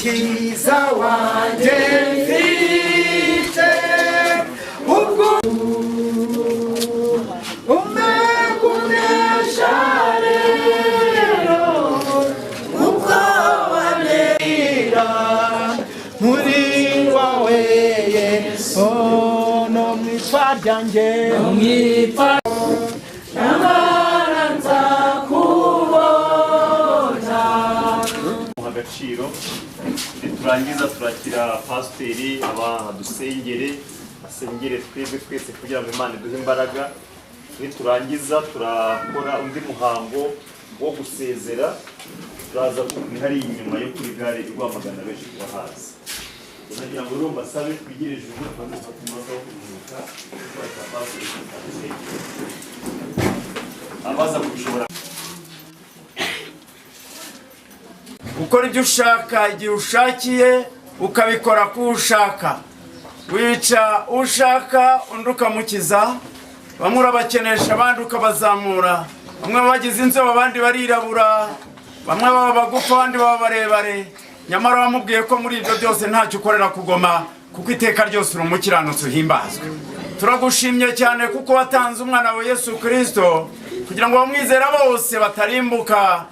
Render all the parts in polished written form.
Mukiza wanjye, mfite ubwo umekunesha rero ubwo wanera muri wawe Yesu, no mu ipfa ryanjye, mu ipfa nyamara nzakubona. Muha agaciro. Niturangiza turakira pasiteri, aba dusengere, asengere twebwe twese kugira ngo Imana iduhe imbaraga. Niturangiza turakora undi muhango wo gusezera. Turaza ni hariya inyuma yo kuri gare i Rwamagana, benshi tubahazi. Nagira ngo rero mbasabe twigire ijuru, tubanze dufate umunota wo kuruhuka, twakira pasiteri adusengere, abaza kubishobora. Gukora ibyo ushaka igihe ushakiye, ukabikora ku ushaka, wica ushaka, undi ukamukiza. Bamwe urabakenesha, abandi ukabazamura. Bamwe bagize inzobe, abandi barirabura. Bamwe baba bagufi, abandi baba barebare. Nyamara wamubwiye ko muri ibyo byose ntacyo ukorera kugoma, kuko iteka ryose uri umukiranutsi. Uhimbazwe. Turagushimye cyane kuko watanze umwana wa Yesu Kirisito kugira ngo abamwizera bose batarimbuka.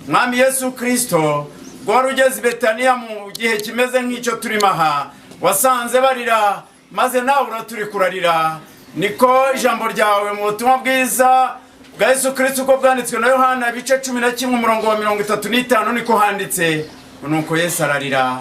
Mwami Yesu Kirisito, ubwo wari ugeze i Betaniya mu gihe kimeze nk'icyo turimo aha, wasanze barira, maze nawe uraturi kurarira. Niko ijambo ryawe mu butumwa bwiza bwa Yesu Kirisito uko bwanditswe na Yohana, ibice 11, umurongo wa 35, niko handitse. Nuko Yesu ararira.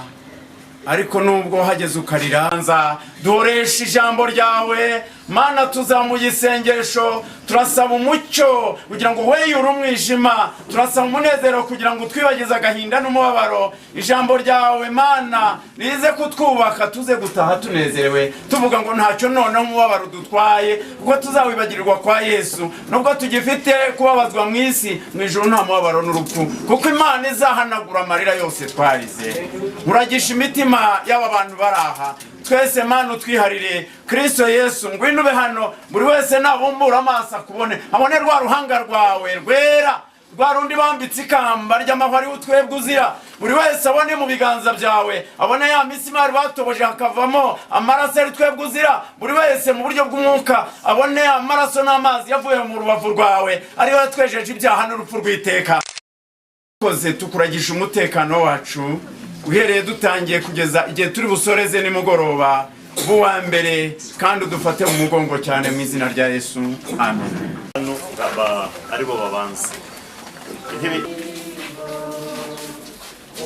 Ariko nubwo hageze ukarira, nza duhoresha ijambo ryawe. Mana, tuzamuye isengesho, turasaba umucyo kugira ngo weyure umwijima, turasaba umunezero kugira ngo utwibagize agahinda n'umubabaro. Ijambo ryawe, Mana, rize kutwubaka, tuze gutaha tunezerewe, tuvuga ngo ntacyo noneho umubabaro dutwaye, kuko tuzawibagirirwa kwa Yesu. Nubwo tugifite kubabazwa mu isi, mu ijuru nta mubabaro n'urupfu, kuko Imana izahanagura amarira yose twarize. Uragisha imitima y'aba bantu bari aha twese. Mana, utwiharire. Kristo Yesu, ngwino ube hano. Buri wese nabumbura amaso akubone, abone rwa ruhanga rwawe rwera, rwa rundi bambitse ikamba ry'amahwa, ariwo twebwe uzira. Buri wese abone mu biganza byawe, abone ya misimari batoboje hakavamo amaraso, ari twebwe uzira. Buri wese mu buryo bw'umwuka abone amaraso n'amazi yavuye mu rubavu rwawe, ariyo yatwejeje ibyaha n'urupfu rw'iteka. Koze tukuragisha umutekano wacu, uhereye dutangiye kugeza igihe turi busoreze nimugoroba. Uba mbere kandi udufate mu mugongo cyane, mu izina rya Yesu, amen. Hano aribo babanza intebe.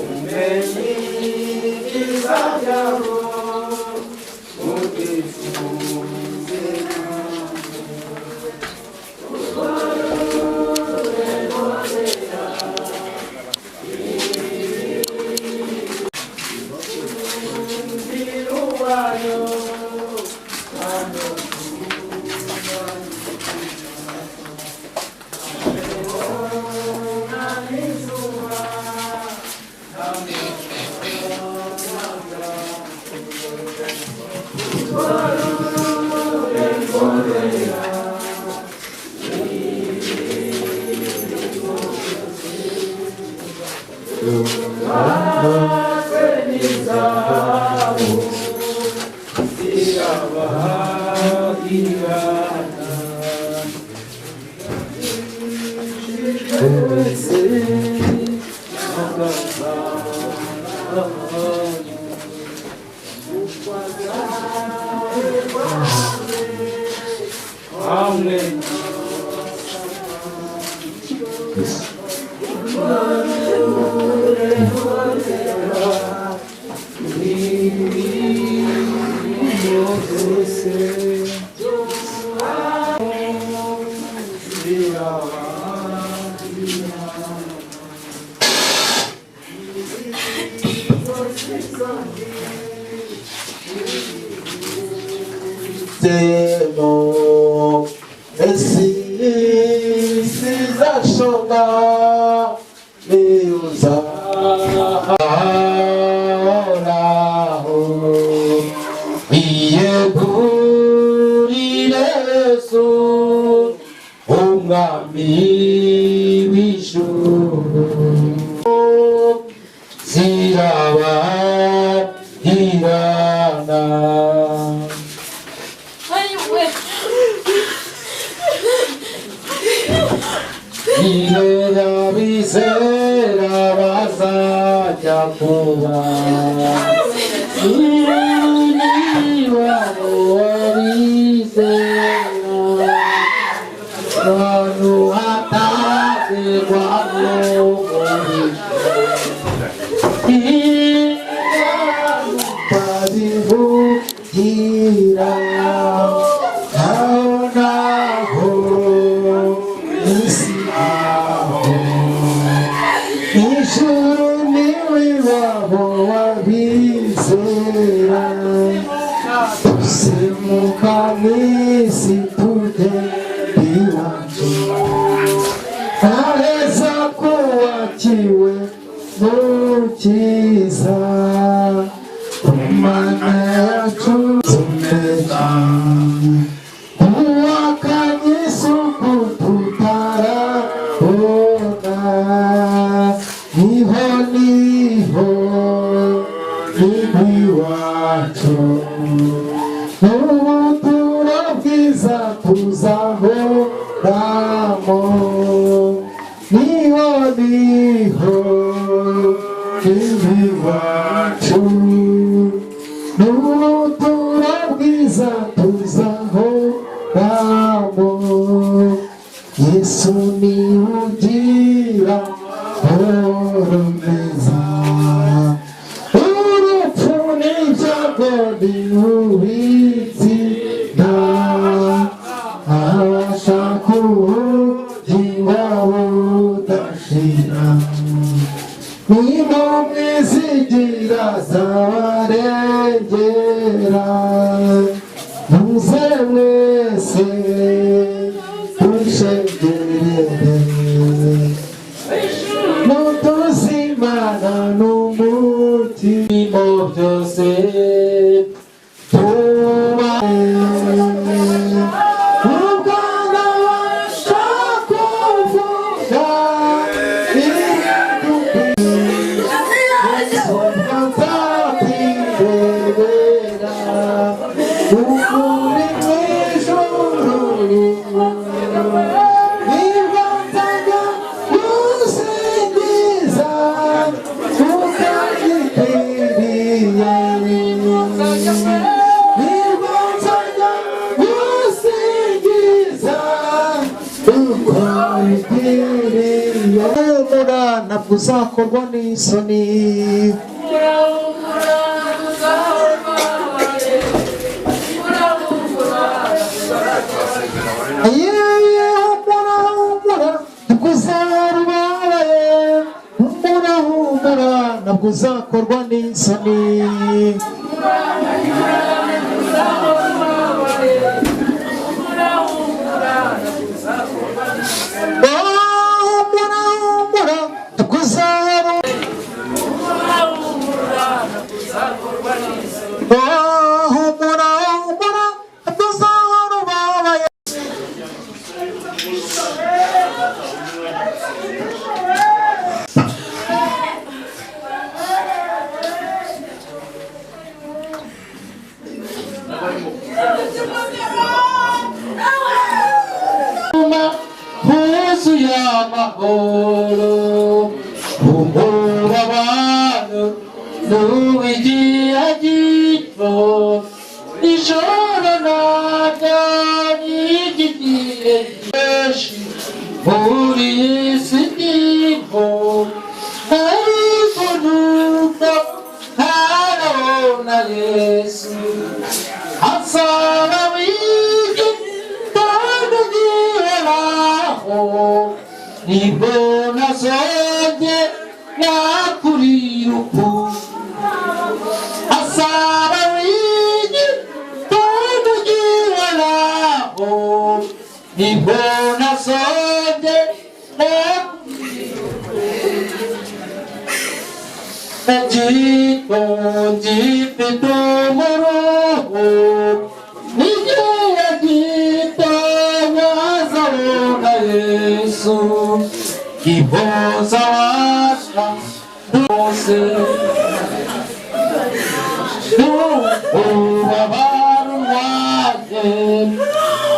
Umenye ibyiza byawo, ubyifuze. Urwo rurembo rwera. Umubiri wayo kandi. Temo esizashonga niuzahoraho iyegurire Yesu, umwami w'ijuru. Ziraba. Abizera bazajya kuba niba abizera abantu hatagerwa babivugira aho naho isi aho ijuru niwe wabo wabizera tusemuka mw'isi tujye iwacu aheza kuwakiwe mukiza Mana yacu tumenya uwakanye isuku tutarabona niho niho niho iwacu n'ubuturo bwiza tuzahoramo niho niho niho iwacu n'ubuturo bwiza tuzahoramo Yesu niwe ugira amahoro meza urupfu n'ibyago ntiwubitsinda abashaka ubugingo budashira niba mwizigira zabarengera muze mwese dushengerere n'utuzimana n'umutima byose tuba ubwana basha kuvuga ukuri mw'ijuru niba nzajya gusingiza ukagikwiriye niba nzajya gusingiza ukagikwiriye humura ntabwo uzakorwa n'isoni. Yewe humura humura ntabwo uzarubaye humura humura ntabwo uzakorwa n'isoni. Humura humura ntabwo uzaru humura humura ntabwo uzarubaye. Huzuye amahoro umubabaro n'uwigihe gito ijoro naryo n'igihe kenshi muri iyi si ndiho ariko nuko ntarabona Yesu asaba wigi kandi ugihoraho nibwo nazongera kurira uku asaba wigi kandi ugihoraho nibwo nazongera gito gifite umuruho n'igihe gito wazabona Yesu gihoza washa rwose ubabara urwaye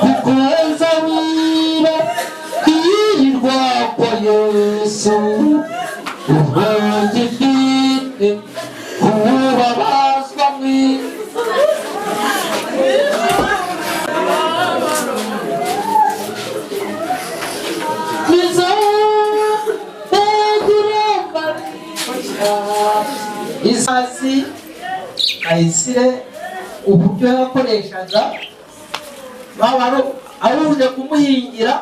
kuko nza wiba kwirwa kwa Yesu. Misire uburyo yakoreshaga, baba aruje kumuhingira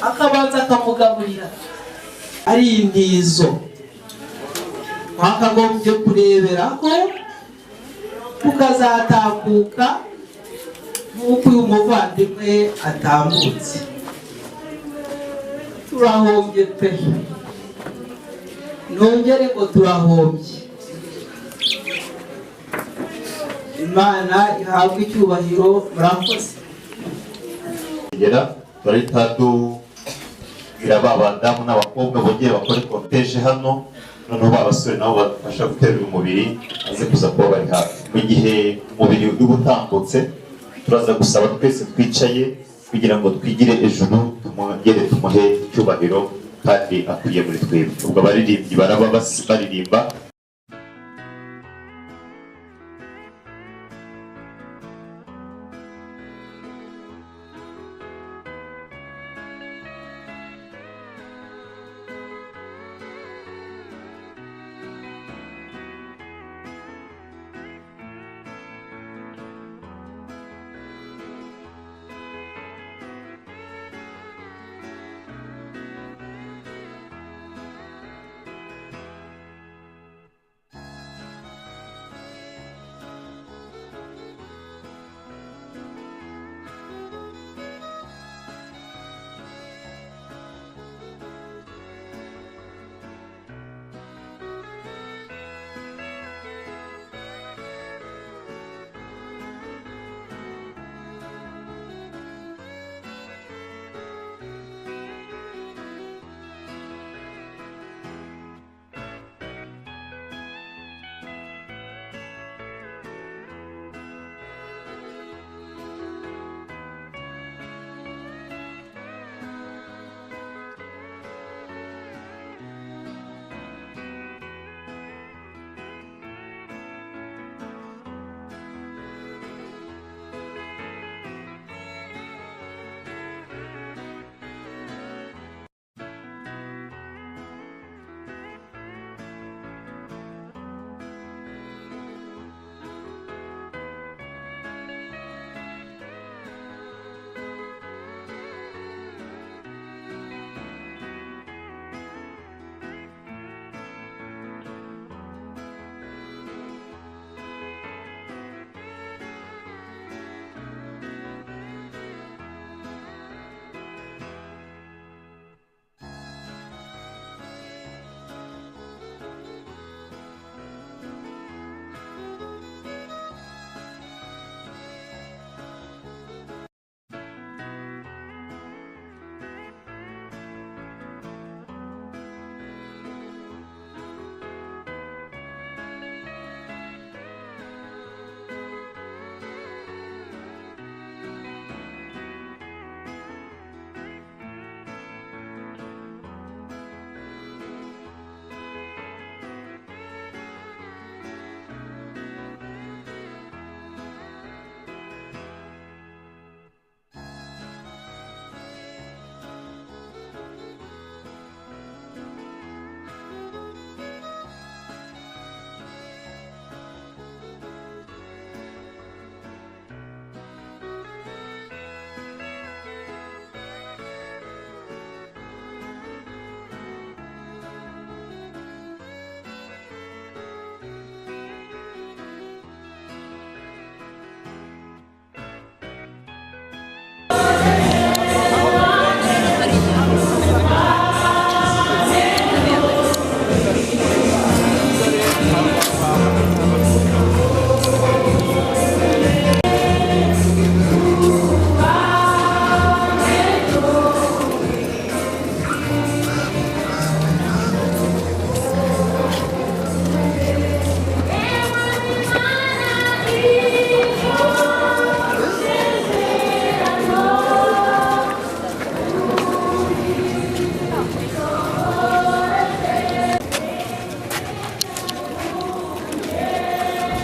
akabanza akamugaburira ari intizo. Twakagombye kureberaho tukazatambuka nk'uko uyu muvandimwe atambutse. Turahombye pe, nongere ngo turahombye. Imana ihabwe icyubahiro, murakoze. Kugera turahita tubwira ba badamu n'abakobwa bongere bakore cortège hano, noneho ba basore nabo badufasha guterura umubiri aze kuza kuba bari hafi. Mu gihe umubiri uri utambutse, turaza gusaba twese twicaye kugira ngo twigire ejuru, tumwongere tumuhe icyubahiro kandi akwiye muri twebwe. Ubwo abaririmbyi baraba baririmba.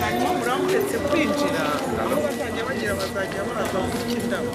Hanyuma muramuretse kwinjira, aho bazajya bagira bazajya baza guca indabo.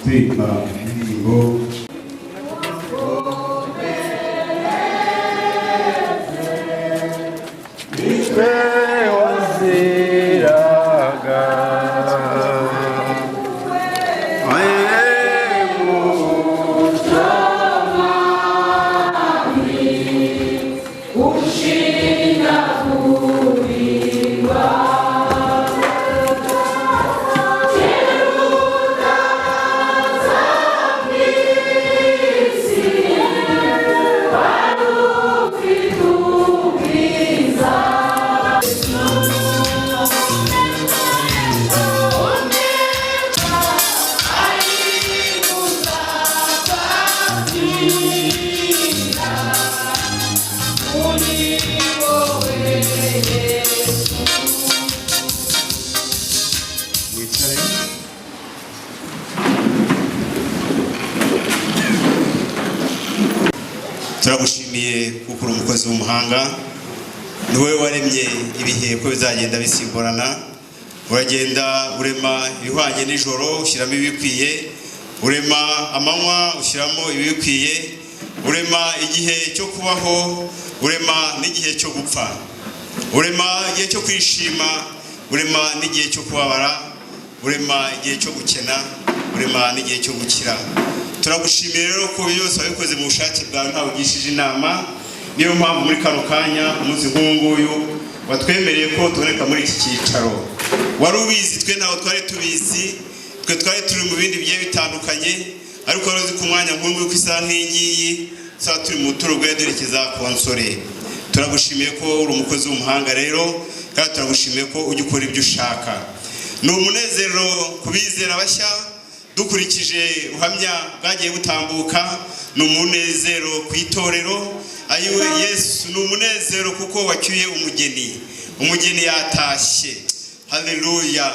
Turirimba indirimbo. Nitwe waziraga Mwicare. Turagushimiye kuko uri umukozi w'umuhanga. Ni wowe waremye ibihe ko bizagenda bisimburana. Uragenda urema ibihwanye n'ijoro, ushyiramo ibikwiye. Urema amanywa, ushyiramo ibikwiye. Urema igihe cyo kubaho, urema n'igihe cyo gupfa. Urema igihe cyo kwishima, urema n'igihe cyo kubabara. Urema igihe cyo gukena, urema n'igihe cyo gukira. Turagushimiye rero ko byose wabikoze mu bushake bwawe, ntawe ugishije inama. Niyo mpamvu muri kano kanya, umunsi nk'uyu nguyu, watwemereye ko tuboneka muri iki cyicaro. Wari ubizi, twe ntabwo twari tubizi. Twe twari turi mu bindi bigiye bitandukanye, ariko wari uzi ko umwanya nk'uyu nguyu, ku isaha nk'iyi ngiyi, tuzaba turi mu buturo bwawe duherekeza konsore. Turagushimiye ko uri umukozi w'umuhanga rero, kandi turagushimiye ko ujya ukora ibyo ushaka. Ni umunezero ku bizera bashya dukurikije ubuhamya bwagiye butambuka. Ni umunezero ku itorero. Ayiwe Yesu, ni umunezero kuko wacyuye umugeni, umugeni yatashye. Haleluya!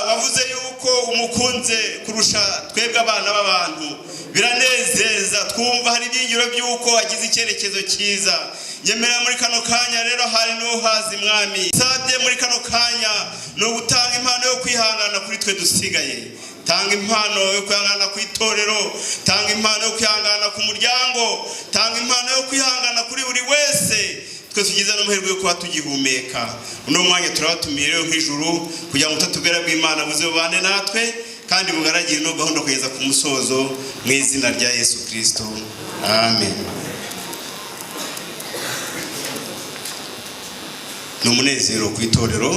Wavuze yuko umukunze kurusha twebwe abana b'abantu. Biranezeza, twumva hari ibyiringiro by'uko agize icyerekezo cyiza. Nyemerera muri kano kanya rero, hari n'uhazi mwami, sabye muri kano kanya ni ugutanga impano yo kwihangana kuri twe dusigaye. Tanga impano yo kwihangana ku itorero, tanga impano yo kwihangana ku muryango, tanga impano yo kwihangana kuri buri wese. Twe tugize n'amahirwe yo kuba tugihumeka uno mwanya, turabatumiye rero nk'ijuru kugira ngo utatubwira bw'Imana buze bubane natwe kandi bugaragire ino gahunda kugeza ku musozo, mu izina rya Yesu Kirisito, amen. Ni umunezero ku itorero.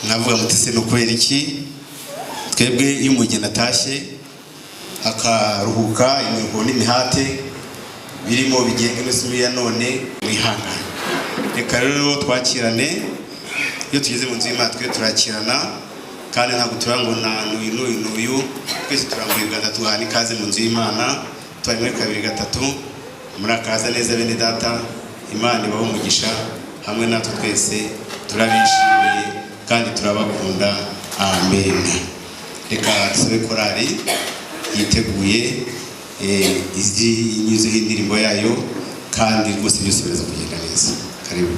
Mwavuga muti: "Se ni ukubera iki?" Twebwe iyo umugeni atashye akaruhuka imiruho n'imihate birimo bigenga iminsi ya none, mwihangane. Reka rero twakirane. Iyo tugeze mu nzu y'Imana, twe turakirana, kandi ntabwo turangwa n'uyu n'uyu n'uyu. Twese turambuye ibiganza, tuhana ikaze mu nzu y'Imana. Tubari muri kabiri, gatatu, murakaza neza bene data. Imana ibahe umugisha hamwe natwe twese. Turabishimiye kandi turabakunda. Amen. Reka dusabe korali yiteguye, izi inyuzeho indirimbo yayo, kandi rwose byose biraza kugenda neza. Karibu.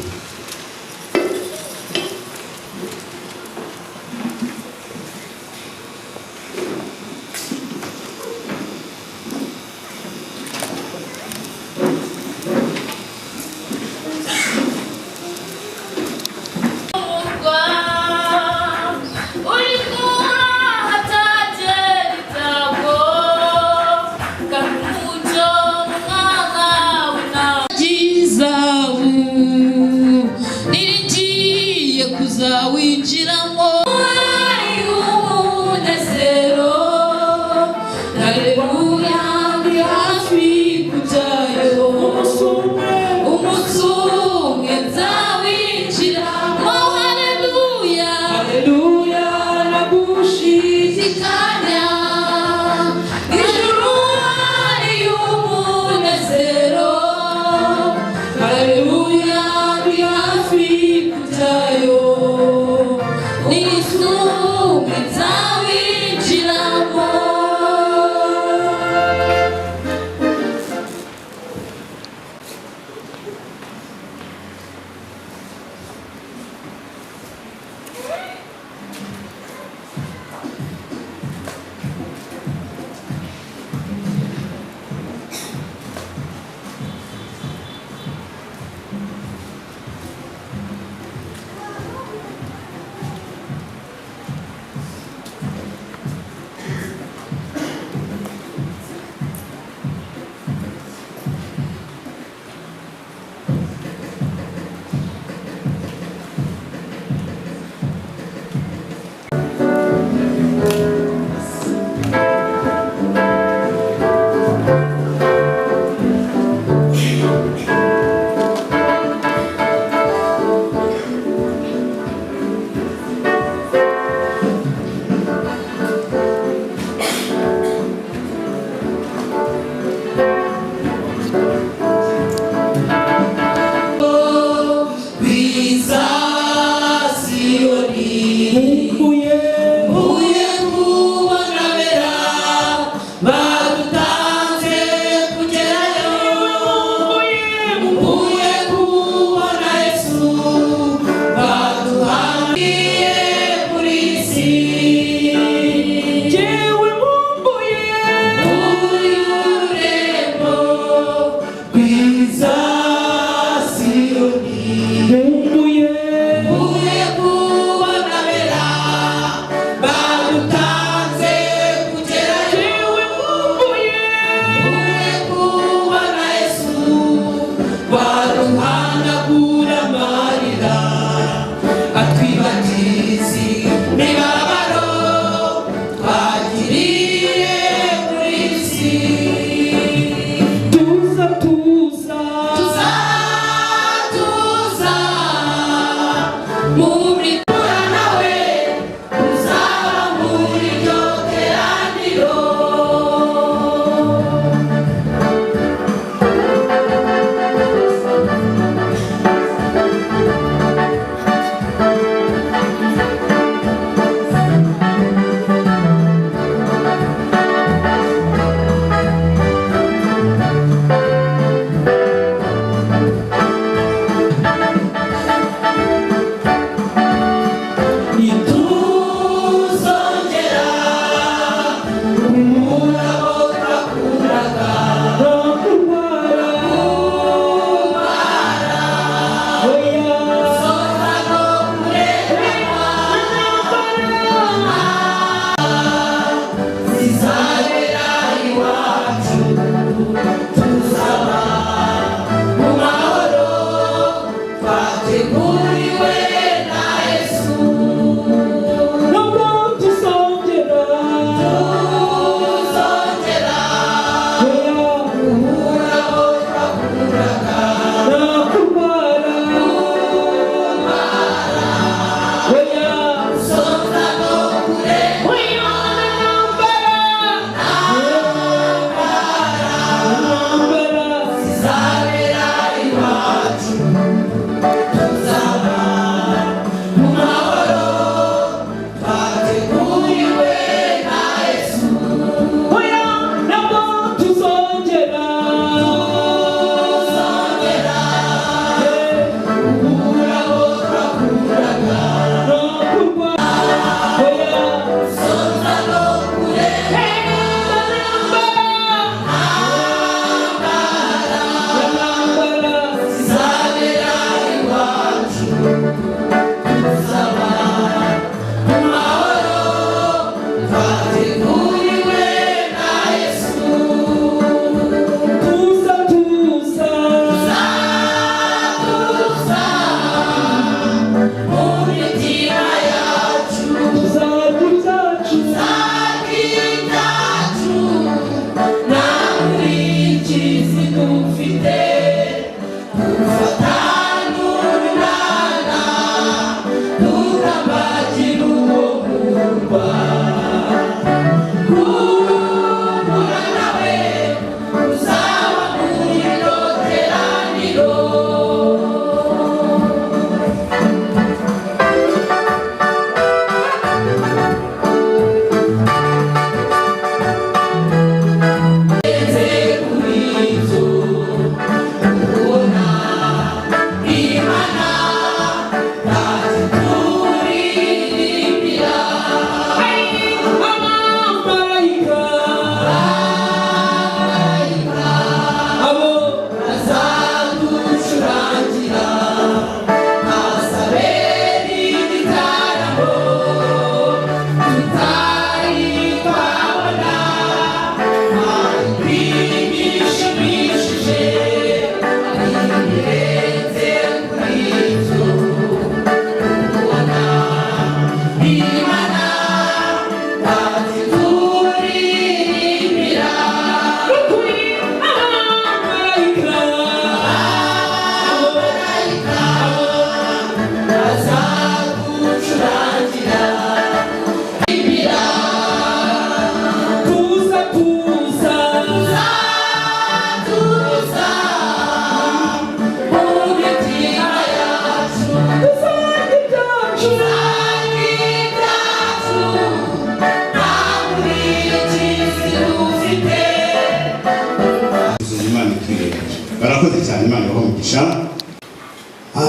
Zabu.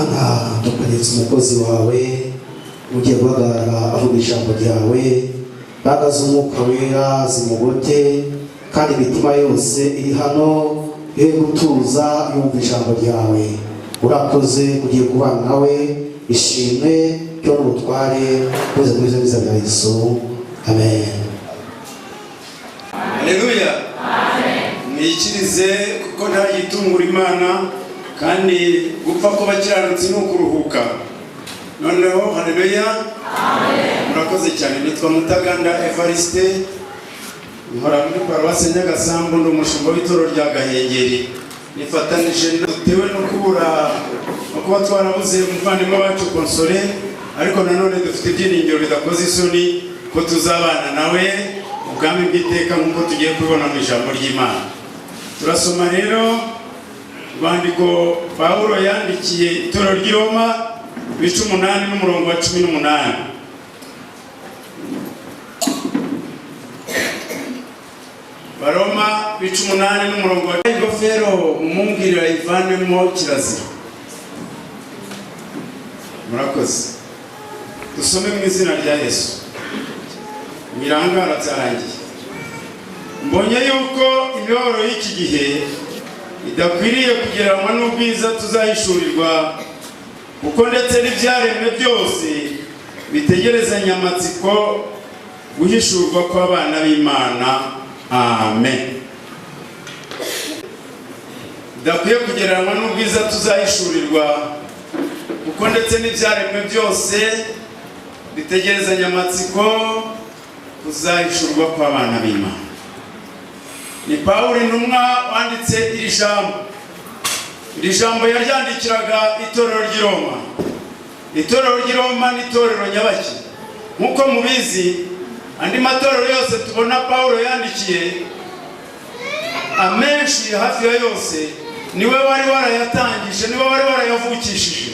Mana, tukweretse umukozi wawe ugiye guhagarara avuga ijambo ryawe. Imbaraga z'Umwuka Wera zimugote, kandi imitima yose iri hano ihe gutuza yumva ijambo ryawe. Urakoze, ugiye kubana nawe. Ishimwe cyo n'ubutware bwose muri izo bya Yesu, amen. Haleluya! Mwikirize, kuko nta gitungura Imana, kandi gupfa kw'abakiranutsi ni ukuruhuka noneho. Haleluya! Murakoze cyane. Nitwa Mutaganda Evariste, nkora muri Paruwasi Nyagasambu, ndi umushumba w'itorero rya Gahengeri. Nifatanije dutewe no kubura, no kuba twarabuze umuvandimwe wacu Konsore, ariko nanone dufite ibyiringiro bidakoze isoni ko tuzabana nawe ubwami bw'iteka, nk'uko tugiye kubibona mu ijambo ry'Imana. Turasoma rero urwandiko Pawulo yandikiye itorero ry'i Roma, ibice 8 n'umurongo wa 18. Baroma ibice 8 n'umurongo wa ingofero mumumbwirira ivanemo, kirazira. Murakoze. Dusome mu izina rya Yesu. Mwirangara, byarangiye. Mbonye yuko imibabaro y'iki gihe idakwiriye kugereranywa n'ubwiza tuzahishurirwa, kuko ndetse n'ibyaremwe byose bitegerezanya amatsiko guhishurwa kw'abana b'Imana. Amen. Bidakwiye kugereranywa n'ubwiza tuzahishurirwa, kuko ndetse n'ibyaremwe byose bitegerezanya amatsiko kuzahishurwa kw'abana b'Imana. Ni Pawulo intumwa wanditse iri jambo. Iri jambo yaryandikiraga itorero ry'i Roma. Itorero ry'i Roma ni itorero nyabaki. Nk'uko mubizi, andi matorero yose tubona Pawulo yandikiye, amenshi hafi ya yose niwe wari warayatangije, niwe wari warayavukishije.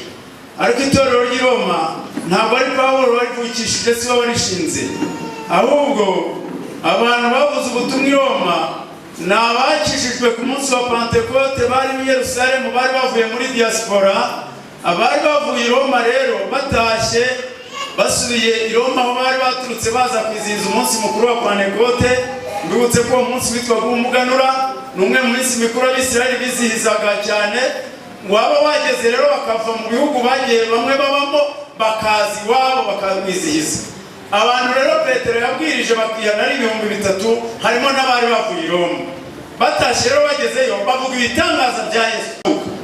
Ariko itorero ry'i Roma ntabwo ari Pawulo warivukishije, si we warishinze, ahubwo abantu bavuze ubutumwa i Roma ni abakijijwe ku munsi wa Pantekote bari i Yerusalemu, bari bavuye muri diaspora. Abari bavuye i Roma rero batashye, basubiye i Roma aho bari baturutse, baza kwizihiza umunsi mukuru wa Pantekote. Mbibutse ko uwo munsi witwaga Umuganura, ni umwe mu minsi mikuru Abisirayeli bizihizaga cyane. Waba wageze rero, bakava mu bihugu bagiye bamwe babamo, bakaza iwabo bakawizihiza. Abantu rero Petero yabwirije bakihana ari 3000, harimo n'abari bavuye i Roma. Batashye rero, bagezeyo bavuga ibitangaza bya Yesu.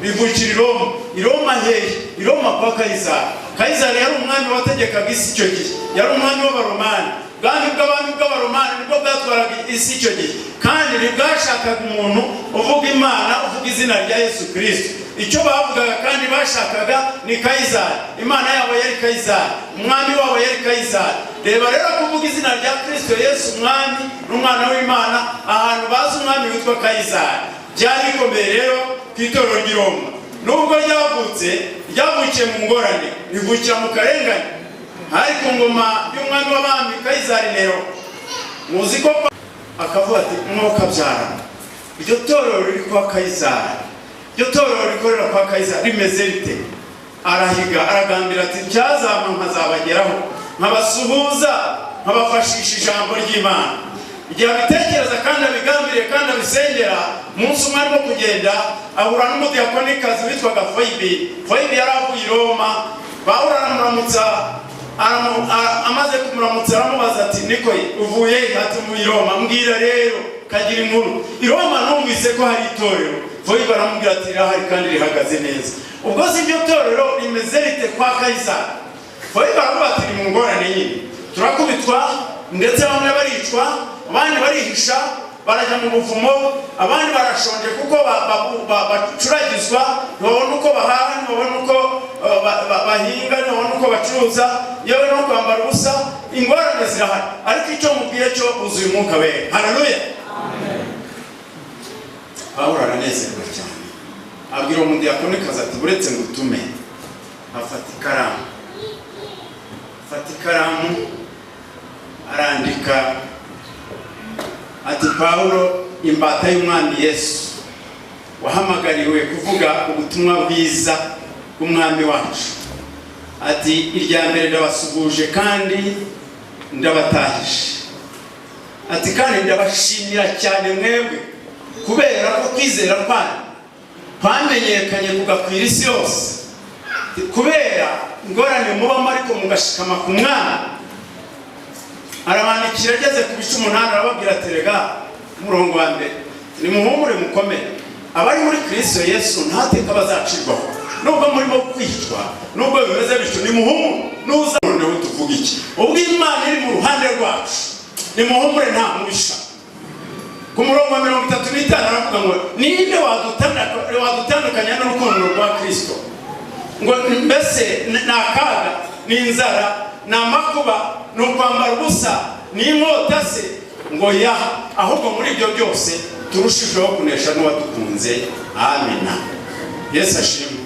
Rivukira i Roma. I Roma hehe? I Roma kwa Kayizari. Kayizari yari umwami wategekaga isi icyo gihe, yari umwami w'Abaromani. Ubwami bw'abami bw'Abaromani nibwo bwatwaraga isi icyo gihe, kandi ntibwashakaga umuntu uvuga Imana, uvuga izina rya Yesu Kirisito. Icyo bavugaga kandi bashakaga ni Kayizari. Imana yabo yari Kayizari, umwami wabo yari Kayizari. Reba rero, kuvuga izina rya Kirisito Yesu, umwami n'umwana w'Imana, ahantu bazi umwami witwa Kayizari, byari bikomeye. Rero ku itorero ry'i Roma, nubwo ryavutse, ryavukiye mu ngorane, rivukira mu karengane. Hari ku ngoma y'umwami w'abami Kayizari Nero. Muzi ko akavuga ati: "Mwuka byara, iryo torero riri kwa Kayizari, iryo torero rikorera kwa Kayizari rimeze rite?" Arahiga, aragambira ati: "Byazampa nkazabageraho, nkabasuhuza, nkabafashisha ijambo ry'Imana." Igihe abitekereza kandi abigambiriye kandi abisengera, umunsi umwe arimo kugenda ahura n'umudiyakonikazi witwaga Foyibi. Foyibi yari avuye i Roma. Pawulo aramuramutsa. Amaze kumuramutsa aramubaza ati: "Niko ye, uvuye he?" Ati: "Mvuye i Roma." "Mbwira rero, kagira inkuru, i Roma numvise ko hari itorero." Foyibi aramubwira ati: "Rirahari kandi rihagaze neza." "Ubwo si iryo torero rimeze rite kwa Kayisari?" Foyibi aravuga ati: "Ni mu ngorane nyine, turakubitwa, ndetse bamwe baricwa, abandi barihisha barajya mu buvumo, abandi barashonje kuko bacuragizwa, ntibabona uko bahaha, ntibabona uko bahinga, ntibabona uko bacuruza, yewe no kwambara ubusa. Ingorane zirahari, ariko icyo mubwiye cyo, wuzuye Umwuka Wera." Haleluya! Pawulo aranezerwa cyane, abwira uwo mudiyakonikazi ati: "Uretse ngo utume." Afata ikaramu, afata ikaramu arandika ati: "Pawulo, imbata y'Umwami Yesu, wahamagariwe kuvuga ubutumwa bwiza." bw'umwami wacu. Ati irya mbere ndabasuhuje kandi ndabatahije. Ati kandi ndabashimira cyane mwebwe kubera ko kwizera kwanyu kwamenyekanye kugakwira isi yose, kubera ingorane mubamo ariko mugashikama ku Mwami. Arabandikira ageze ku bice 8, arababwira ati rega, umurongo wa mbere: "Nimuhumure mukomere, abari muri Kristo Yesu nta teka bazacirwaho. Nubwo murimo kwicwa, nubwo bimeze bityo, nimuhumure." Nuza noneho tuvuga iki ubwo Imana iri mu ruhande rwacu? Nimuhumure, nta mubisha. Ku murongo wa 35 aravuga ngo: "Ninde wadutandukanya n'urukundo rwa Kristo?" Ngo mbese ni akaga, ni inzara, ni amakuba, ni ukwambara ubusa, ni inkota se? Ngo ya, ahubwo muri ibyo byose turushijeho kunesha n'uwadukunze. Amina. Yesu ashimwe.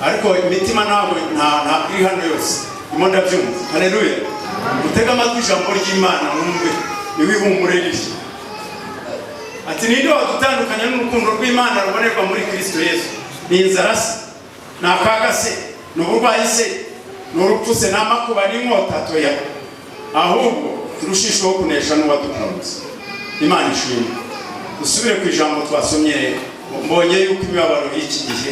Ariko imitima ntabwo ntabwo iri hano yose, ndimo ndabyumva. Haleluya! Mutege amatwi ijambo ry'Imana, mwumve niwe ihumure riri. Ati: "Ninde wadutandukanya n'urukundo rw'Imana rubonerwa muri Kristo Yesu? Ni inzara se, ni akaga se, ni uburwayi se, ni urupfu se, ni amakuba, n'inkota? Toya, ahubwo turushijeho kunesha n'uwadukunze." Imana ishimwe. Dusubire ku ijambo twasomye rero. Mbonye yuko imibabaro y'iki gihe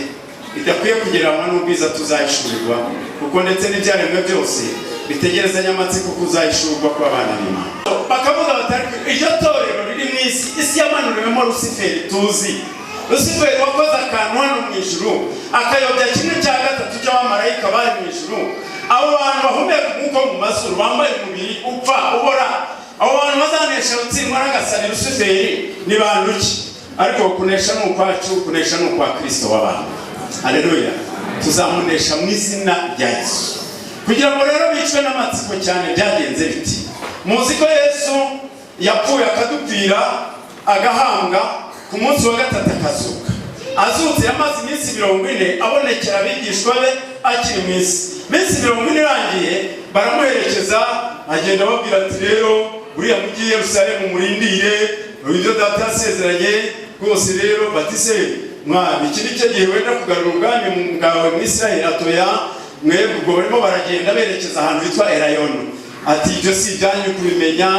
idakwiye kugereranywa n'ubwiza tuzahishurirwa, kuko ndetse n'ibyaremwe byose bitegerezanya amatsiko kuzahishurwa kw'abana b'Imana. Bakavuga bati: "Ariko iryo torero riri mu isi, isi yamanuriwemo Rusiferi, tuzi Rusiferi wakoze akantu hano mu ijuru, akayobya 1/3 cy'abamarayika bari mu ijuru. Abo bantu bahumeka umwuka wo mu mazuru, bambaye umubiri upfa ubora, abo bantu bazanesha rutsindwa n'agasani Rusiferi ni bantu ki?" Ariko kunesha ni ukwacu, kunesha ni ukwa Kristo w'abantu. Haleluya! Tuzamunesha mu izina rya Yesu. Kugira ngo rero bicwe n'amatsiko cyane, byagenze biti? Muzi ko Yesu yapfuye, akadupfira, agahambwa, ku munsi wa gatatu akazuka. Azutse yamaze iminsi 40 abonekera abigishwa be akiri mu isi. Iminsi 40 irangiye baramuherekeza, agenda ababwira ati: "Rero buriya mujyi i Yerusalemu murindire ibyo Data yasezeranye rwose." Rero bati: "Se Mwami, iki ni cyo gihe wenda kugarura ubwami bwawe mu Israheli?" Atoya, mwebwe. Ubwo barimo baragenda berekeza ahantu hitwa Elayono. Ati: "Ibyo si ibyanyu kubimenya,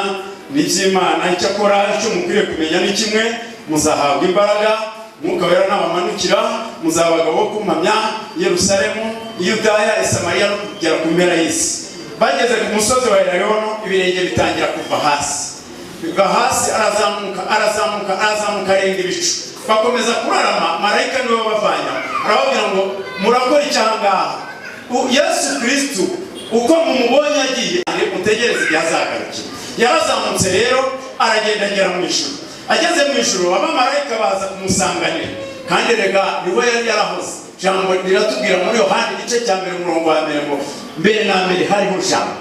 ni iby'Imana. Icyakora icyo mukwiriye kumenya ni kimwe: muzahabwa imbaraga Mwuka Wera nabamanukira, muzaba abagabo bo kumpamya i Yerusalemu, i Yudaya, i Samariya no kugera ku mpera y'isi." Bageze ku musozi wa Elayono, ibirenge bitangira kuva hasi, biva hasi, arazamuka, arazamuka, arazamuka, arenga ibicu. Bakomeza kurarama, marayika niwe wabavanye. Arababwira ngo: "Murakora icyangaha? Yesu Kristu uko mumubonye agiye, mutegereze igihe azagarukira." Yarazamutse rero, aragenda agera mu ijuru. Ageze mu ijuru, abamarayika baza kumusanganira. Kandi rega niwe yari yarahoze. Ijambo riratubwira muri Yohani igice cya mbere, umurongo wa mbere ngo: "Mbere na mbere hariho Jambo,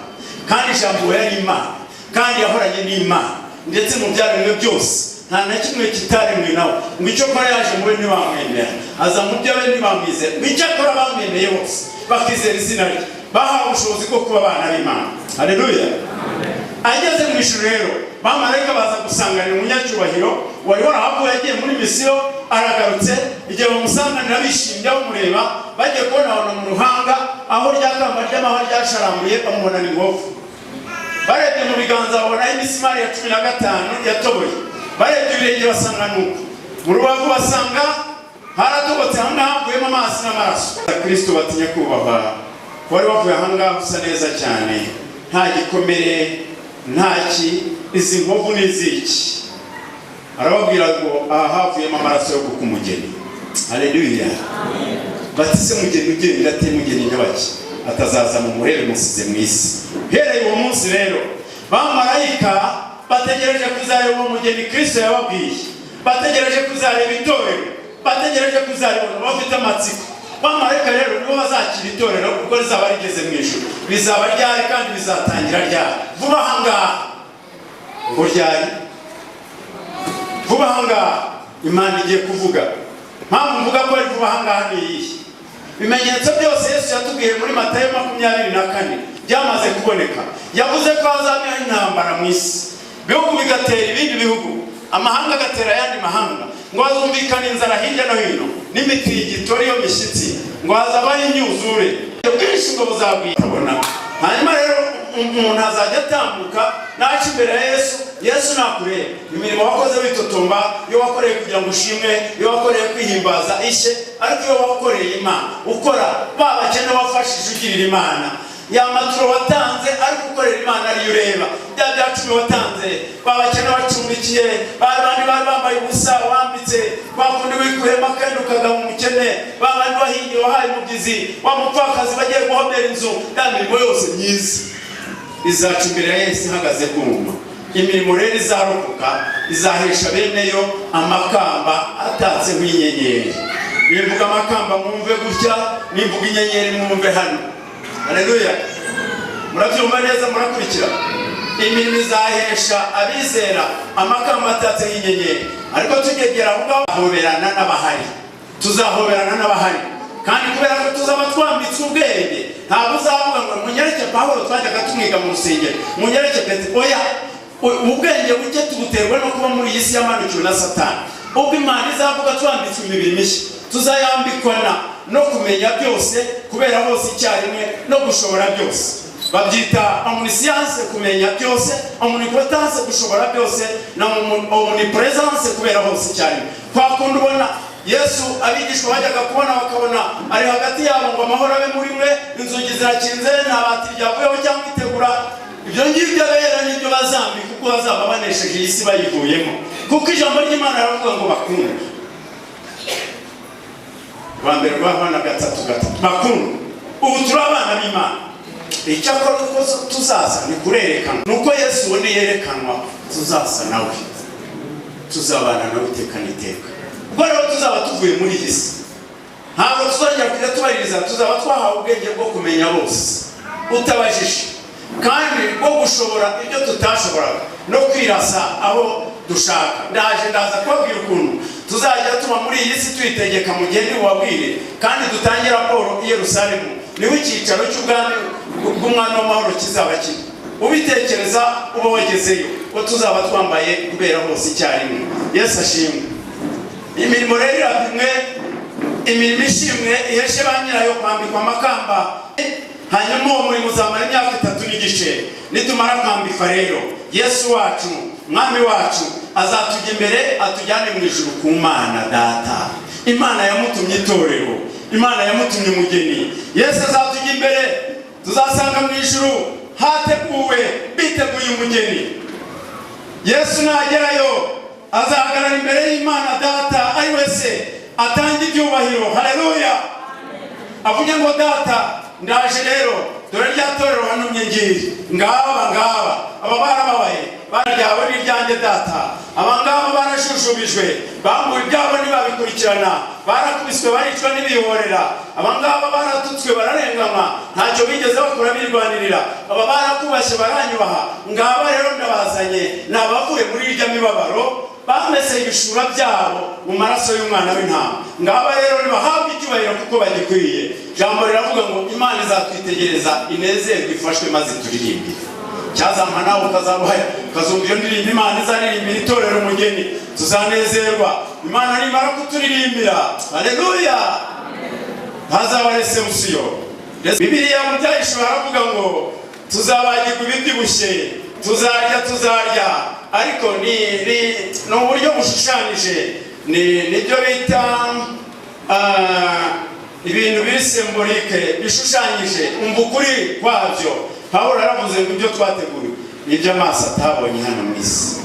kandi Jambo yari Imana, kandi yahoranye n'Imana. Ndetse mu byaremwe byose nta na kimwe kitaremwe nawe." Ngo icyakora yaje mu be ntibamwemera, aza mu byo be ntibamwizera. Ngo icyakora bamwemeye bose, bakizera izina rye, bahawe ubushobozi bwo kuba abana b'Imana. Haleluya! Ageze mu ijuru rero, bamarayika baza gusanganira umunyacyubahiro wari warahavuye agiye muri misiyo, aragarutse. Igihe bamusanganira bishimye bamureba, bagiye kubona babona mu ruhanga aho rya kamba ry'amahwa ryasharambuye, bamubonana inkovu. Barebye mu biganza babonaho imisumari ya 15 yatoboye. Barebye ibirenge basanga nuko, mu rubavu basanga haratobotse, hamwe havuyemo amazi n'amaraso. Kristo batinya kubahwa, wari wavuye ahangaha usa neza cyane, nta gikomere, nta ki, izi nkovu ni iziki? Arababwira ngo: "Aha havuyemo amaraso yo gukwa umugeni." Haleluya! Bati: "Se mugeni ugenda ate? Mugeni nyabaki atazaza mu murebe musize mu isi?" Uhereye uwo munsi rero, bamarayika bategereje kuzareba uwo mugeni Kristo yababwiye, bategereje kuzareba itorero, bategereje kuzaribona, bafite amatsiko. Bamarayika rero nibo bazakira itorero ubwo rizaba rigeze mu ijuru. Bizaba ryari kandi bizatangira ryari? Vuba ahangaha. Ngo ryari? Vuba ahangaha Imana igiye kuvuga. Mpamvu mvuga ko ari vuba ahangaha ni iyihe? Ibimenyetso byose Yesu yatubwiye muri Matayo 24 byamaze kuboneka. Yavuze ko hazabaho intambara mu isi, ibihugu bigatera ibindi bihugu, amahanga agatera ayandi mahanga, ngo hazumvikana inzara hirya no hino n'imitingito ariyo mishyitsi. Ngo hazabaho imyuzure bwinshi, ngo buzagwira. Hanyuma rero umuntu azajya atambuka naca imbere ya Yesu. Yesu nakureba, imirimo wakoze witotomba, iyo wakoreye kugira ngo ushimwe, iyo wakoreye kwihimbaza, ishye. Ariko iyo wakoreye Imana, ukora ba bakene wafashije ugirira Imana, ya maturo watanze ariko ukorera Imana ariyo ureba, bya bya cumi watanze, ba bakene wacumbikiye, ba bandi bari bambaye ubusa wambitse, ba kundi wikuyemo akenda ukagaba umukene, ba bandi wahingiye wahaye umubyizi, wa mupfakazi bagiye guhomera inzu, ya mirimo yose myiza izaca imbere ya Yesu ihagaze kuma. Imirimo rero izarokoka izahesha bene yo amakamba atatseho inyenyeri. Nimvuga amakamba mwumve gutya, nimvuga inyenyeri mwumve hano. Haleluya! Murabyumva neza? Murakurikira? Imirimo izahesha abizera amakamba atatseho inyenyeri. Ariko tugegera aho ngaho, tuzahoberana n'abahari, tuzahoberana n'abahari. Kandi kubera ko tuzaba twambitse ubwenge, ntabwo uzavuga ngo munyereke Pawulo twajyaga tumwiga mu rusengero, munyereke Petero. Oya, ubwenge buke tubuterwa no kuba muri iyi si yamanukiwe na Satani. Ubwo Imana izavuga twambitswe imibiri mishya, tuzayambikwana no kumenya byose, kubera hose icyarimwe, no gushobora byose. Babyita omniscience, kumenya byose, omnipotence, gushobora byose, na omnipresence, kubera hose icyarimwe. Kwa kundi ubona Yesu abigishwa bajyaga kubona bakabona ari hagati yabo, ngo amahoro abe muri mwe, inzugi zirakinze, nta bati ryavuyeho cyangwa itegura. Ibyo ngibyo abera nibyo bazambika kuko bazaba banesheje iyi si bayivuyemo, kuko ijambo ry'Imana riravuga ngo bakundwe. Rwa mbere rwa Yohana 3:3. Bakundwa, ubu turi abana b'Imana, icyakora uko tuzaza ni kurerekanwa, nuko Yesu uwo niyerekanwa tuzasa nawe, tuzabana nawe iteka n'iteka. Ubwo rero tuzaba tuvuye muri iyi si, ntabwo tuzongera kujya tubaririza. Tuzaba twahawe ubwenge bwo kumenya bose utabajije, kandi bwo gushobora ibyo tutashoboraga, no kwirasa aho dushaka. Ndaje, ndaza kubabwira ukuntu tuzajya tuba muri iyi si tuyitegeka mu gihe ntibubabwire, kandi dutange raporo i Yerusalemu, niho icyicaro cy'ubwami bw'umwami w'amahoro kizaba kiri. Ubitekereza uba wagezeyo, ko tuzaba twambaye kubera hose icyarimwe. Yesu ashimwe! Imirimo rero irapimwe. Imirimo ishimwe iheshe ba nyirayo kwambikwa amakamba. Hanyuma uwo murimo uzamara imyaka 3 n'igice. Nitumara kwambikwa rero, Yesu wacu, Mwami wacu, azatujya imbere atujyane mu ijuru ku Mana Data. Imana yamutumye itorero, Imana yamutumye umugeni. Yesu azatujya imbere, tuzasanga mu ijuru hateguwe, biteguye umugeni. Yesu nagerayo azahagarara imbere y'Imana Data ari wese, atanga ibyubahiro. Haleluya! Avuge ngo: "Data, ndaje rero, dore rya torero wantumye ngiri, ngaba ngaba, aba barababaye baryawe n'iryanjye Data, aba ngaba barashushubirijwe, bambuwe ibyabo ntibabikurikirana, barakubiswe baricwa n'ibihorera, aba ngaba baratutswe bararenganywa, ntacyo bigeze bakora birwanirira, aba barakubashye baranyubaha, ngaba rero ndabazanye, ni abavuye muri irya mibabaro, bameseye ibishura byabo mu maraso y'umwana w'intama, ngaba rero nibahabwe icyubahiro kuko bagikwiye." Ijambo riravuga ngo Imana izatwitegereza inezerwe ifashwe, maze turirimbire. Cyazampa nawe ukazaba ukazumva iyo ndirimbo Imana izaririmbira itorero umugeni. Tuzanezerwa Imana nimara kuturirimbira. Haleluya! Hazaba réception. Bibiliya mu Byahishuwe haravuga ngo tuzabagirwa ibibyibushye, tuzarya, tuzarya, ariko ni uburyo bushushanyije, ni nibyo bita ibintu biri symbolique, bishushanyije. Umva ukuri kwabyo. Pawulo yaravuze ngo ibyo twateguriwe ni ibyo amaso atabonye hano mu isi,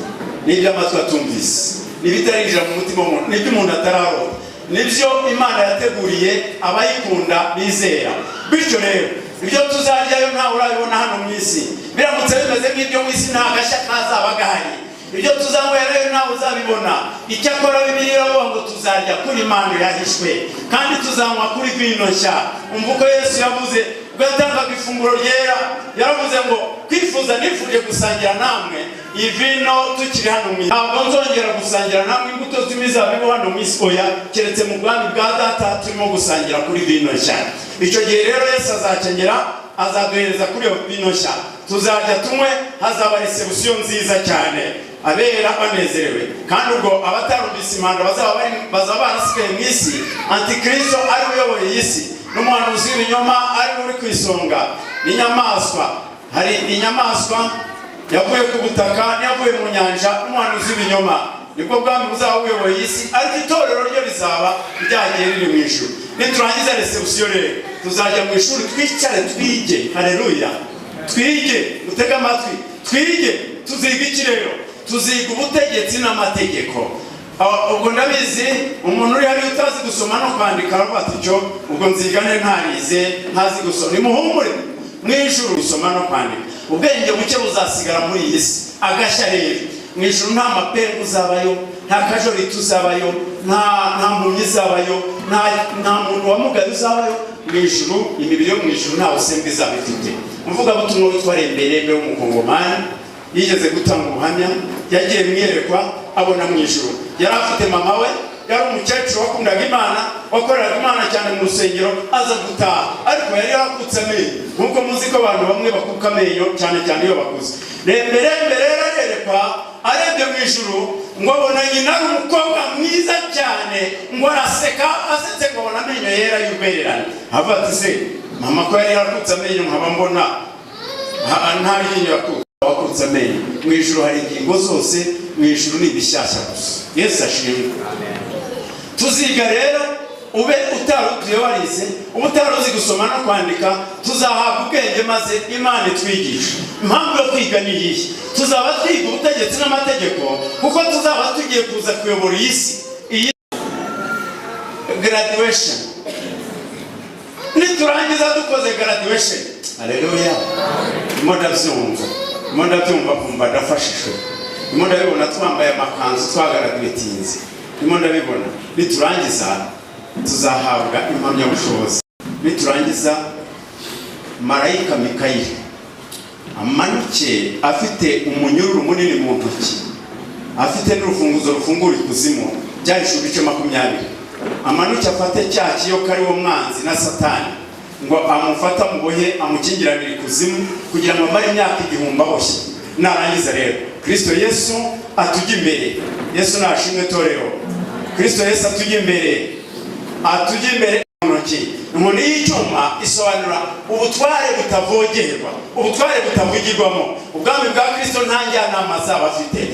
n'ibyo amatwi atumvise, n'ibitarinjira mu mutima w'umuntu, n'ibyo umuntu atararota, nibyo Imana yateguriye abayikunda bizera. Bityo rero ibyo tuzaryayo ntawe urabibona hano mu isi. Biramutse bimeze nk'ibyo mu isi, nta gashya kazaba gahari. Ibyo tuzanywerayo ntawe uzabibona. Icyakora Bibiliya iravuga ngo tuzarya kuri manu yahishwe, kandi tuzanywa kuri vino nshya. Umva uko Yesu yavuze ubwo yatangaga ifunguro ryera. Yaravuze ngo: "Kwifuza nifuje gusangira namwe iyi vino tukiri hano mu isi. Ntabwo nzongera gusangira namwe imbuto z'imizabibu hano mu isi, oya, keretse mu bwami bwa Data turimo gusangira kuri vino nshya." Icyo gihe rero Yesu azakenyera, azaduhereza kuri iyo vino nshya, tuzarya tunywe, hazaba réception nziza cyane, abera banezerewe. Kandi ubwo abatarumvise impanda bazaba barasigaye mu isi, Antikristo ari we uyoboye iyi si. N'umuhanuzi w'ibinyoma ari uri ku isonga. N'inyamaswa, hari inyamaswa yavuye ku butaka n'iyavuye mu nyanja n'umuhanuzi w'ibinyoma. Nibwo bwami buzaba buyoboye iyi si, ariko itorero ryo rizaba ryagiye riri mu ijuru. Niturangiza réception rero, tuzajya mu ishuri, twicare twige. Haleluya! Twige, utege amatwi, twige. Tuziga iki rero? Tuziga ubutegetsi n'amategeko. Ubwo ndabizi, umuntu uri hariya utazi gusoma no kwandika aravuga ati: "Cyo ubwo nzigane ntarize, ntazi gusoma?" Nimuhumure, mu ijuru gusoma no kwandika, ubwenge buke buzasigara muri iyi si. Agashya rero, mu ijuru nta mapengu uzabayo, nta kajoriti uzabayo, nta mpumyi izabayo, nta muntu wamugaye uzabayo mu ijuru. Imibiri yo mu ijuru nta busembwa izaba ifite. Umuvugabutumwa witwa Remberembe w'Umukongomani yigeze gutanga ubuhamya. Yagiye mu iyerekwa, abona mu ijuru yari afite mama we, yari umukecuru wakundaga Imana, wakoreraga Imana cyane mu rusengero. Aza gutaha, ariko yari yarakutse amenyo, nk'uko muzi ko abantu bamwe bakuka amenyo, cyane cyane iyo bakuze. Remberembe rero arerekwa, arebye mu ijuru ngo abona nyina ari umukobwa mwiza cyane, ngo araseka, asetse ngo abona amenyo yera y'urwererane. Avuga ati: "Se mama ko yari yarakutse amenyo, nkaba mbona nta ryinyo yakutse?" Wakutse amenyo, mu ijuru hari ingingo zose. Mu ijuru ni ibishyashya gusa. Yesu ashimwe. Tuziga rero, ube utarutuye warize, ube utari uzi gusoma no kwandika, tuzahabwa ubwenge maze Imana itwigisha. Impamvu yo kwiga ni iyihe? Tuzaba twiga ubutegetsi n'amategeko kuko tuzaba tugiye kuza kuyobora iyi si. Iyi graduation, niturangiza dukoze graduation, aleluya! Ndimo ndabyumva, ndimo ndabyumva, kumva ndafashijwe. Ndimo ndabibona twambaye amakanzu, twagraduatinze, ndimo ndabibona. Niturangiza tuzahabwa impamyabushobozi. Niturangiza, marayika Mikayeli amanuke afite umunyururu munini mu ntoki, afite n'urufunguzo rufungura ikuzimu, Byahishuwe ibice 20. Amanuke afate cya kiyoka, ari wo mwanzi na Satani, ngo amufate, amubohe, amukingiranire ikuzimu kugira ngo amare imyaka 1000 aboshye. Narangiza rero, Kristo Yesu atujya imbere. Yesu nashimwe. Torero, Kristo Yesu atujya imbere, atujya imbere mu ntoki. Inkoni y'icyuma isobanura ubutware butavogerwa, ubutware butavugirwamo. Ubwami bwa Kristo nta njyanama azaba afite,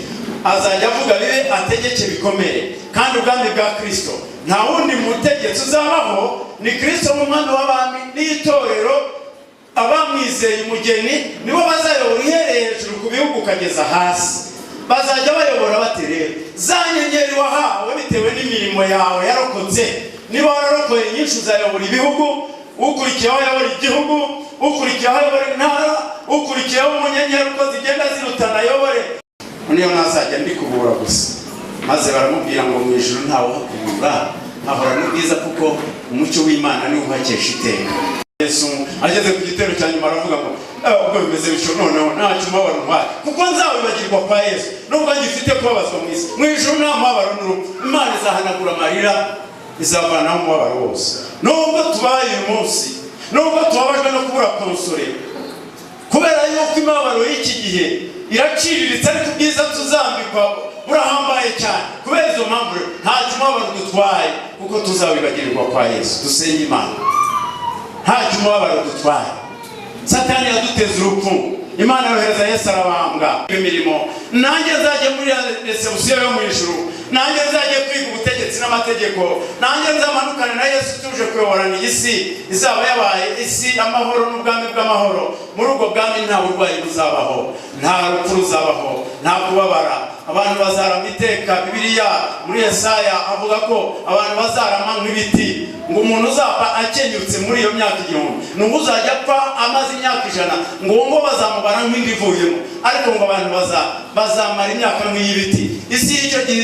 azajya avuga bibe, ategeke bikomere. Kandi ubwami bwa Kristo nta wundi mutegetsi uzabaho, ni Kristo nk'umwami w'abami n'itorero, abamwizeye, umugeni, nibo bazayobora, uhereye hejuru ku bihugu ukageza hasi. Bazajya bayobora bate rero? Za nyenyeri wahawe bitewe n'imirimo yawe yarokotse. Niba wararokoye nyinshi, uzayobora ibihugu, ukurikiyeho ayobora igihugu, ukurikiyeho ayobora intara, ukurikiyeho umunyenyeri, uko zigenda zirutana ayobore. Niyo nazajya ndikubura gusa. Maze baramubwira ngo mu ijuru ntawe uhakubura, hahora n'ubwiza, kuko umucyo w'Imana niwo uhakesha iteka. Yesu ageze ku gitero cya nyuma aravuga ngo: "Ubwo bimeze bityo, noneho ntacyo umubabaro ntwaye, kuko nzawibagirwa kwa Yesu, nubwo ngifite kubabazwa mu isi." Mu ijuru nta mubabaro n'urupfu. Imana izahanagura amarira, izavanaho umubabaro wose. Nubwo tubaye uyu munsi, nubwo tubabajwe no kubura Konsore, kubera yuko imibabaro y'iki gihe iraciriritse, ariko ubwiza tuzambikwa burahambaye cyane. Kubera izo mpamvu rero, ntacyo umubabaro dutwaye, kuko tuzawibagirirwa kwa Yesu. Dusenye Imana. Ntacyo umubabaro dutwaye. Satani yaduteza urupfu, Imana yohereza Yesu, arabambwa. Imirimo, nanjye nzajya muri réception yo mu ijuru, nanjye nzajya kwiga ubutegetsi n'amategeko, nanjye nzamanukane na Yesu tuje kuyoborana iyi si izaba yabaye isi amahoro n'ubwami bw'amahoro. Muri ubwo bwami nta burwayi buzabaho, nta rupfu ruzabaho, nta kubabara. Abantu bazarama iteka. Bibiliya muri Yesaya avuga ko abantu bazarama nk'ibiti. Ngo umuntu uzapfa akenyutse muri iyo myaka 1000 ni uwo uzajya apfa amaze imyaka 100, ngo uwo ngo bazamubara nk'indi ivuyemo. Ariko ngo abantu bazamara imyaka nk'iy'ibiti. Isi y'icyo gihe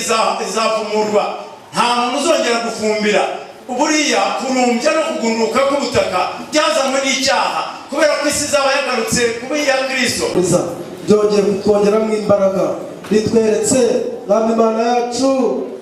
izavumurwa, nta muntu uzongera gufumbira. Buriya kurumbya no kugunduka k'ubutaka byazanywe n'icyaha. Kubera ko isi izaba yagarutse kuba iya Kristo. Byongeye kutwongeramo imbaraga, ritweretse, Mwami Imana yacu,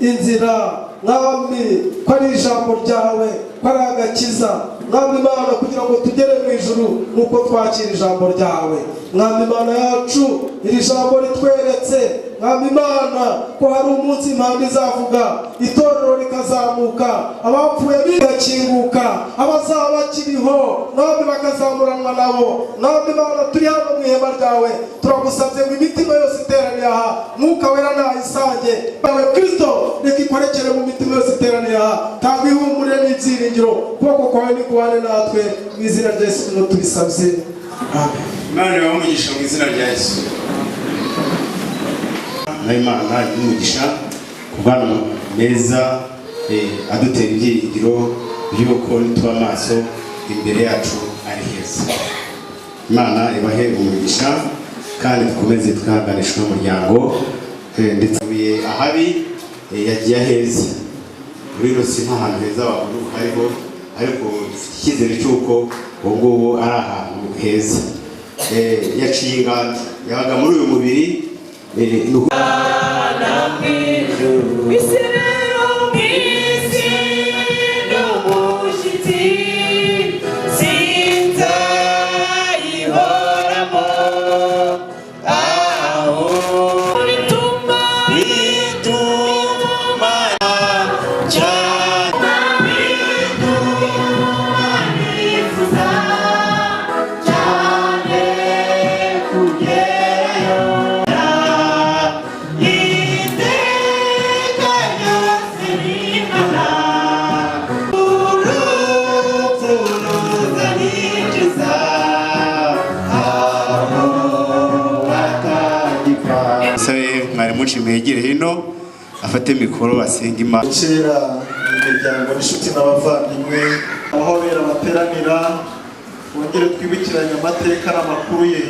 inzira, Mwami, ko ari ijambo ryawe, ko ari agakiza, Mwami Imana. Kugira ngo tugere mu ijuru nuko twakira ijambo ryawe, Mwami Imana yacu. Iri jambo ritweretse Mwami Imana, ko hari umunsi impanda izavuga, itorero rikazamuka, abapfuye bigakinguka, abazaba bakiriho Mwami bakazamuranwa nabo. Mwami Imana, turi hano mu ihema ryawe, turagusabye ngo imitima yose iteraniye aha, Mwuka Wera nayisange yawe Kristo, reka ikorekere mu mitima yose iteraniye aha, tanga ihumure n'ibyiringiro, ukuboko kwawe nikubane natwe, mu izina rya Yesu niho tubisabye, amen. Imana ibahe umugisha mu izina rya Yesu. Na Imana imugisha ku bwana meza adutera ibyiringiro by'uko nituba amaso imbere yacu ari heza. Imana ibahe umugisha kandi dukomeze twihanganishe n'umuryango, ndetse avuye ahabi yagiye aheza. Muri rusi nta hantu heza wabona hariho, ariko dufite icyizere cy'uko ubu ngubu ari ahantu heza. Yaciye inganda yabaga muri uyu mubiri. Mwegere hino afate mikoro asenga Imana. Kera imiryango n'inshuti n'abavandimwe aho bera bateranira, wongere twibukiranye amateka n'amakuru ye.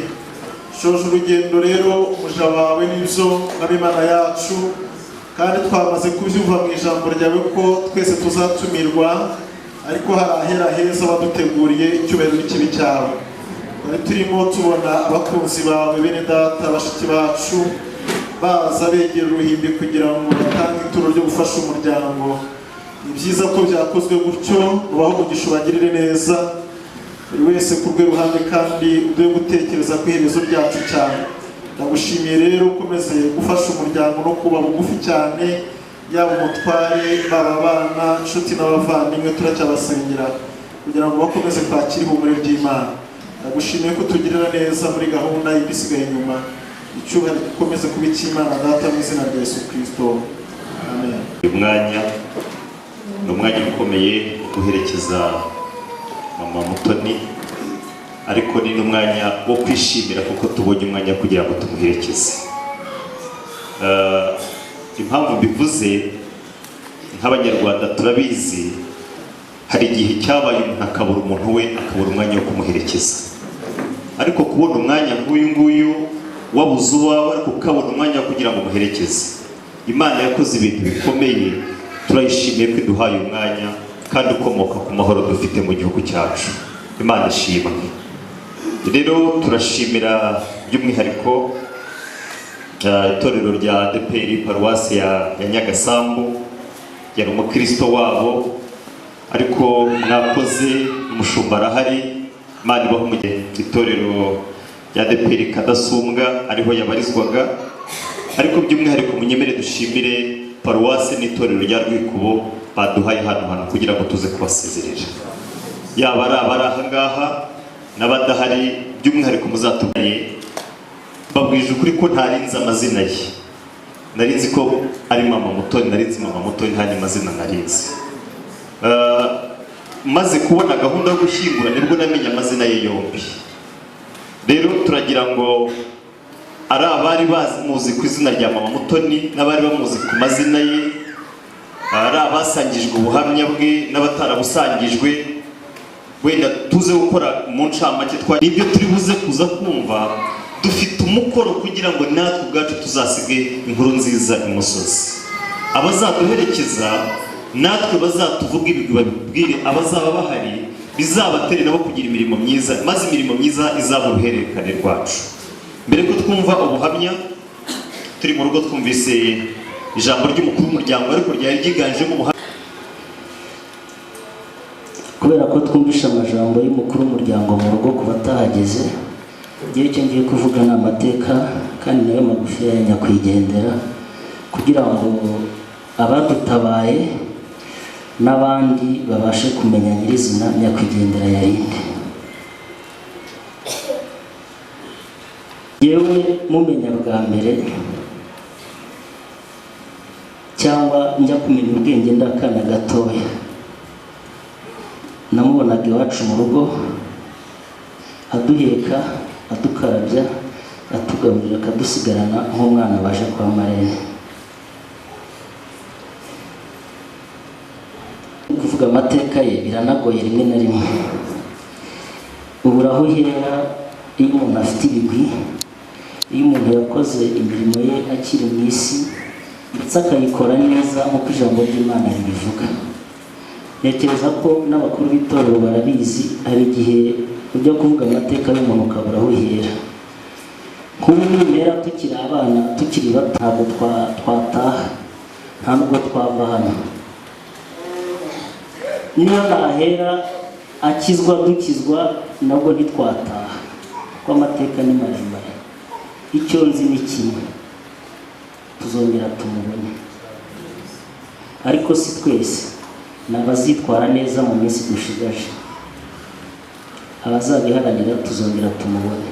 Shoje urugendo rero umuja wawe n'ibyo n'abimana yacu, kandi twamaze kubyumva mu ijambo ryawe ko twese tuzatumirwa, ariko hari ahera heza waduteguriye, icyubahiro n'ikibi cyawe. Twari turimo tubona abakunzi bawe, bene data, bashiki bacu, baza begera uruhimbi kugira ngo batange ituro ryo gufasha umuryango. Ni byiza ko byakozwe gutyo, ubaho umugisha, ubagirire neza buri wese ku rwe ruhande, kandi uduhe gutekereza ku iherezo ryacu cyane. Ndagushimiye rero ukomeze gufasha umuryango no kuba bugufi cyane, yaba umutware, baba abana, inshuti n'abavandimwe, turacyabasengera kugira ngo bakomeze kwakira ihumure ry'Imana. Ndagushimiye ko utugirira neza muri gahunda y'ibisigaye inyuma. Icyubahiro gikomeze kuba icy'Imana Data mu izina rya Yesu Kristo, amen. Uyu mwanya ni umwanya ukomeye wo guherekeza mama Mutoni, ariko ni n'umwanya wo kwishimira kuko tubonye umwanya kugira ngo tumuherekeze. Impamvu mbivuze, nk'Abanyarwanda turabizi, hari igihe cyabaye umuntu akabura umuntu we, akabura umwanya wo kumuherekeza. Ariko kubona umwanya nk'uyu nguyu, wabuze uwawe ariko ukabona umwanya wo kugira ngo umuherekeze, Imana yakoze ibintu bikomeye. Turayishimiye ko iduhaye umwanya kandi ukomoka ku mahoro dufite mu gihugu cyacu. Imana ishimwe. Rero turashimira by'umwihariko itorero rya ADEPR paruwasi ya Nyagasambu, yari umukristo wabo, ariko mwakoze, umushumba arahari, Imana ibahe umugisha. Itorero rya ADEPR Kadasumbwa ariho yabarizwaga, ariko by'umwihariko munyemere dushimire paruwasi n'itorero rya Rwikubo baduhaye hano hantu kugira ngo tuze kubasezerera, yaba ari abari aha ngaha n'abadahari. By'umwihariko muzatubwiye, babwije ukuri ko ntarinzi amazina ye, narinzi ko ari mama Mutoni, narinzi mama Mutoni, nta mazina narinzi. Maze kubona gahunda yo gushyingura nibwo namenye amazina ye yombi. Rero turagira ngo ari abari bamuzi ku izina rya mama Mutoni n'abari bamuzi ku mazina ye, ari abasangijwe ubuhamya bwe n'abatarabusangijwe, wenda tuze gukora mu ncamake nibyo turi buze kuza kumva. Dufite umukoro kugira ngo natwe ubwacu tuzasige inkuru nziza imusozi, abazaduherekeza natwe bazatuvuga ibigwi, babibwire abazaba bahari, bizabatere nabo kugira imirimo myiza, maze imirimo myiza izaba uruhererekane rwacu. Mbere ko twumva ubuhamya, turi mu rugo twumvise ijambo ry'umukuru w'umuryango, ariko ryari ryiganjemo ubuhamya. Kubera ko twumvishe amajambo y'umukuru w'umuryango mu rugo, ku batahageze, igihe icyo ngiye kuvuga ni amateka. kandi nayo magufi ya nyakwigendera, kugira ngo abadutabaye n'abandi babashe kumenya nyirizina nyakwigendera yarinde. Yewe mumenya bwa mbere cyangwa njya kumenya ubwenge ndakana gatoya, namubonaga iwacu mu rugo aduheka, adukarabya, atugaburira, akadusigarana nk'umwana waje kwa marene. Kuvuga amateka ye biranagoye rimwe na rimwe, ubura aho uhera iyo umuntu afite ibigwi, iyo umuntu yakoze imirimo ye akiri mu isi ndetse akayikora neza nk'uko ijambo ry'Imana ribivuga. Ntekereza ko n'abakuru b'itorero barabizi, hari igihe ujya kuvuga amateka y'umuntu ukabura aho uhera. Nk'ubu nimera tukiri abana, tukiri bato, ntabwo twataha, nta nubwo twava hano. Niyo nahera akizwa dukizwa nabwo ntitwataha, kuko amateka ni maremare. Icyo nzi ni kimwe, tuzongera tumubone, ariko si twese, ni abazitwara neza mu minsi dushigaje, abazabiharanira tuzongera tumubone.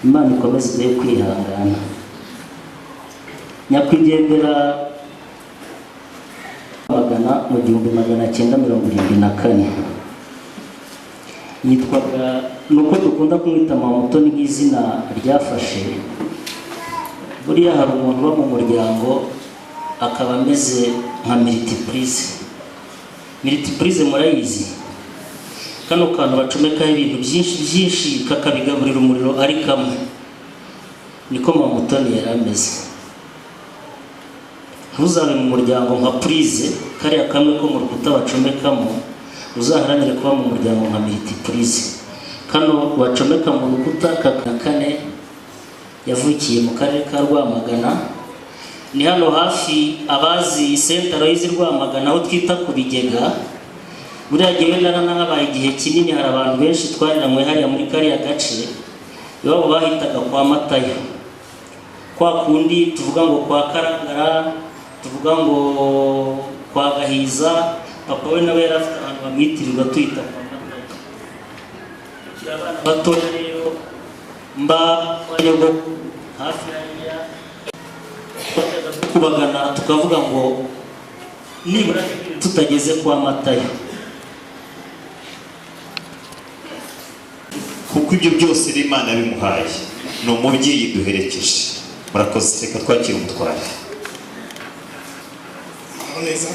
Imana ikomeze iduhe kwihangana. Nyakwigendera magana mu 1974 yitwaga, nuko dukunda kumwita Mama Mutoni nk'izina ryafashe. Buriya hari umuntu uba mu muryango akaba ameze nka multiprise. Multiprise murayizi, kano kantu bacomekaho ibintu byinshi byinshi kakabigaburira umuriro ari kamwe, niko Mama Mutoni yari ameze. Ntuzabe mu muryango nka prise, kariya kamwe ko mu rukuta bacomekamo, uzaharanire kuba mu muryango nka multiprise, kano bacomeka mu rukuta kane. Yavukiye mu karere ka Rwamagana, ni hano hafi abazi sentaro y'izi Rwamagana aho twita ku bigega. Buriya jyewe naranahabaye igihe kinini, hari abantu benshi twariranywe hariya muri kariya gace, iwabo bahitaga kwa Matayo, kwa kundi tuvuga ngo kwa Karangara, tuvuga ngo kwa Gahiza. Papa we nawe yari afite ahantu bamwitirirwa tuyita kwa Matayo. Tukiri abana batoya rero mba kwa nyogokuru hafi hariya, kubagana tukavuga ngo nibura tutageze kwa Matayo. Kuko ibyo byose Imana yabimuhaye, ni umubyeyi duherekeje. Murakoze, reka twakire umutware. Muraho neza,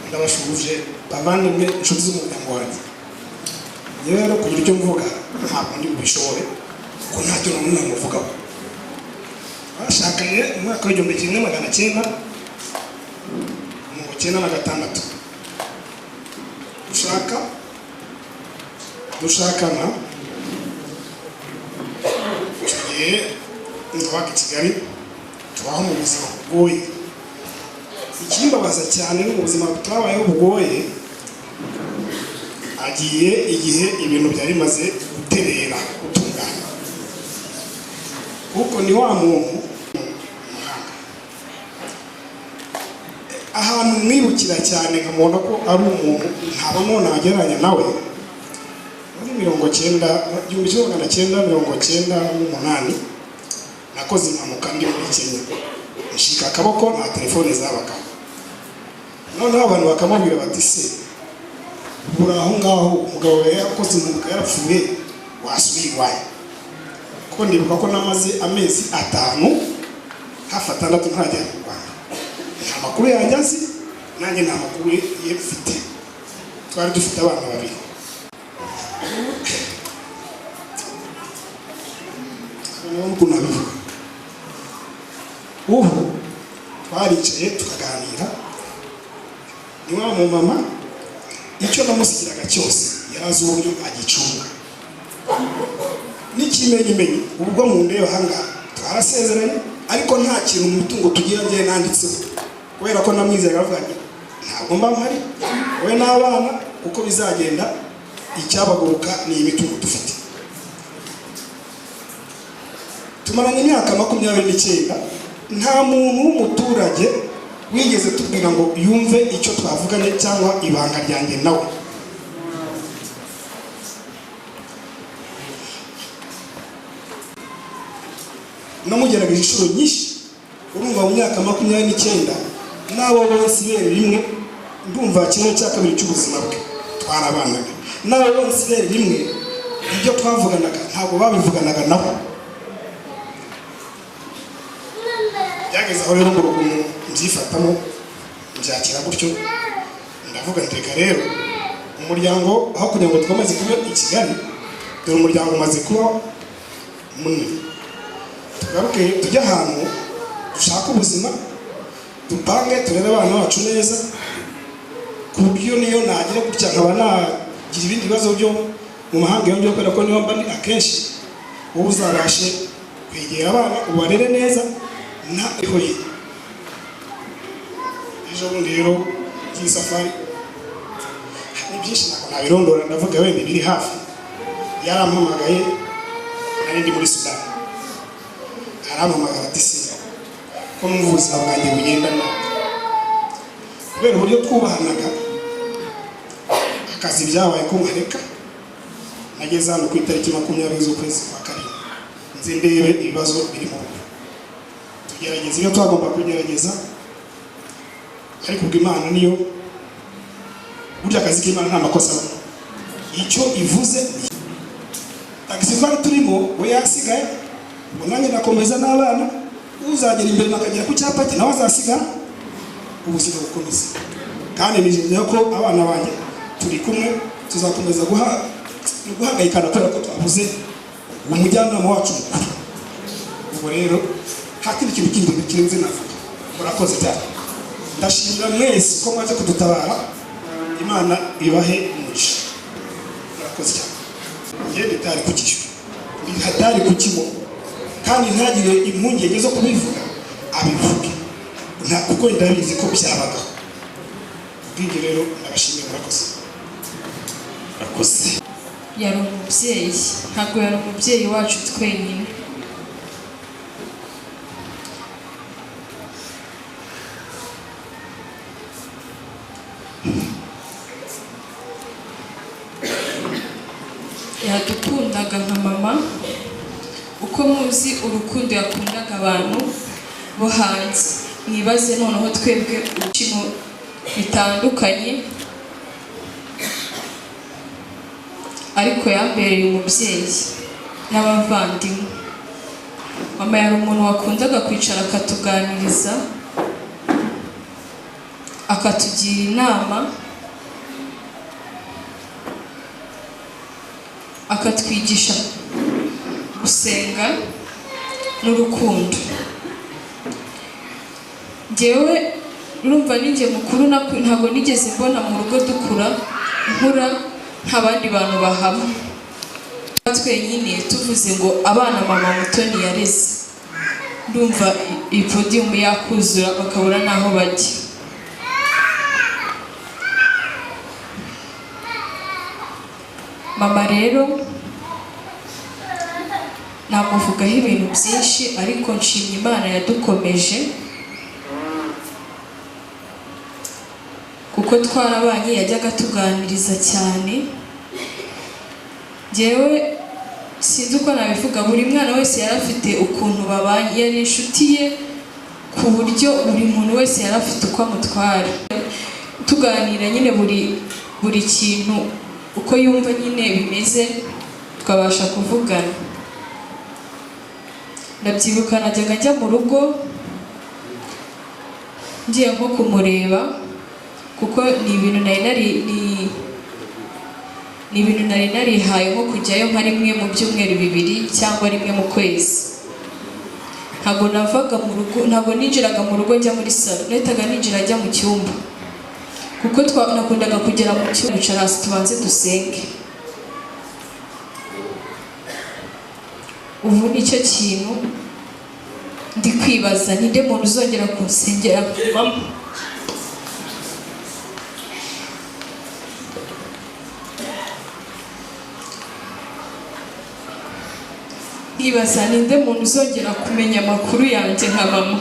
ndabashuhuje bavandimwe, inshuti z'umuryango wanjye. Njyewe rero kugira icyo mvuga ntabwo ndi bubishobore, kuko ntacyo n'umwe namuvugaho. Bashakanye mu mwaka w'1996, dushakana icyo gihe ndabaga i Kigali, tubaho mu buzima bugoye. Ikimbabaza cyane no mu buzima twabayeho bugoye, agiye igihe ibintu byari bimaze guterera gutungana, kuko ni wa muntu umuhanga. Ahantu mwibukira cyane nkamubona ko ari umuntu ntabona nagereranya nawe, muri 90, 1998 nakoze impanuka ndi muri Kenya, nshika akaboko, nta telefone zabagaho. Noneho abantu bakamubwira bati se buri aho ngaho umugabo yari yakoze impanuka yarapfuye, wasubiye iwanyu? Kuko ndibuka ko namaze amezi 5 hafi 6 ntaragera mu Rwanda, nta makuru yanjye azi, nanjye nta makuru ye mfite. Twari dufite abana babiri. Ukuntu nabivuga, ubu twaricaye tukaganira, ni wa mumama icyo namusigiraga cyose yarazi uburyo agicunga n'ikimenyimenyi. Ubwo mu ndeba ahangaha twarasezeranye, ariko nta kintu mu mutungo tugira ngewe nanditseho, kubera ko namwizeraga, aravuga ati ntabwo mba mpari wowe n'abana, uko bizagenda icyabaguruka ni imitungo dufite. Tumaranye imyaka 29, nta muntu w'umuturage wigeze tubwira ngo yumve icyo twavuganye cyangwa ibanga ryanjye nawe. Namugerageje inshuro nyinshi, urumva mu myaka 29 n'abo bose ibere rimwe, ndumva kimwe cya kabiri cy'ubuzima bwe twarabanaga, n'abo bose ibere rimwe, ibyo twavuganaga ntabwo babivuganaga nabo. Byageze aho rero ngo ukuntu mbyifatamo mbyakira gutyo, ndavuga nti reka rero umuryango aho kugira ngo twamaze kuba i Kigali, dore umuryango umaze kuba munini, tugaruke tujye ahantu dushaka ubuzima, dupange turebe abana bacu neza, ku buryo niyo nagira gutya nkaba nagira ibindi bibazo byo mu mahanga yongeye, kubera ko niyo mba ni akenshi wowe uzabashe kwegera abana ubarere neza nta ihoye. Ejo bundi rero by'iyi safari ni byinshi ntabwo nabirondora, ndavuga wenda biri hafi. Yarampamagaye nari ndi muri Sudani, arampamagara ati se ko numva ubuzima bwanjye bugenda nabi, kubera uburyo twubahanaga, akazi byabaye ko nkareka. Nageze hano ku itariki 20 z'ukwezi kwa 7, nzi ndebe ibibazo biri mu rugo, tugerageza ibyo twagomba kugerageza, ariko ubwo Imana niyo, burya akazi k'Imana nta makosa abamo, icyo ivuze. Tagisi twari turimo we yasigaye, ubwo nanjye nakomeza n'abana, uzagera imbere nakagera ku cyapa cye nawe azasigara, ubuzima bukomeza. Kandi nizeye ko abana banjye turi kumwe, tuzakomeza guhangayikana kubera ko twabuze umujyanama wacu mukuru. Ubwo rero nta kindi kintu kindi kirenze navuga, murakoze cyane, ndashimira mwese ko mwaje kudutabara, Imana ibahe umugisha, murakoze cyane. Njye nditari kukishyura, hatari kukibona, kandi ntagire impungenge zo kubivuga, abivuge nta, kuko ndabizi ko byabagaho. Ubwingi rero ndabashimiye, murakoze. Murakoze. Yari umubyeyi, ntabwo yari umubyeyi wacu twenyine. Yadukundaga nka mama, uko muzi urukundo yakundaga abantu bo hanze, mwibaze noneho twebwe ibintu bitandukanye, ariko yambereye umubyeyi n'abavandimwe. Mama yari umuntu wakundaga kwicara akatuganiriza, akatugira inama, akatwigisha gusenga n'urukundo. Njyewe urumva ninjye mukuru, ntabwo nigeze mbona mu rugo dukura nkura nta bandi bantu bahaba. Twenyine tuvuze ngo abana mama Mutoni yareze, ndumva iyi podium yakuzura bakabura n'aho bajya. Mama rero namuvugaho ibintu byinshi, ariko nshimye Imana yadukomeje, kuko twarabanye, yajyaga atuganiriza cyane. Njyewe sinzi uko nabivuga, buri mwana wese yari afite ukuntu babanye, yari inshuti ye ku buryo buri muntu wese yari afite uko amutwara. Tuganira nyine buri kintu uko yumva nyine bimeze, tukabasha kuvugana. Ndabyibuka najyaga njya mu rugo ngiye nko kumureba, kuko ni ibintu nari nari ni ibintu nari narihaye nko kujyayo nka rimwe mu byumweru 2 cyangwa rimwe mu kwezi. Ntabwo navaga mu rugo, ntabwo ninjiraga mu rugo njya muri salo, nahitaga ninjira njya mu cyumba, kuko nakundaga kugera mu cyumba bicara hasi tubanze dusenge. Ubu nicyo kintu ndi kwibaza, ninde muntu uzongera kunsengera mama? Nkibaza ninde muntu uzongera kumenya amakuru yanjye nka mama,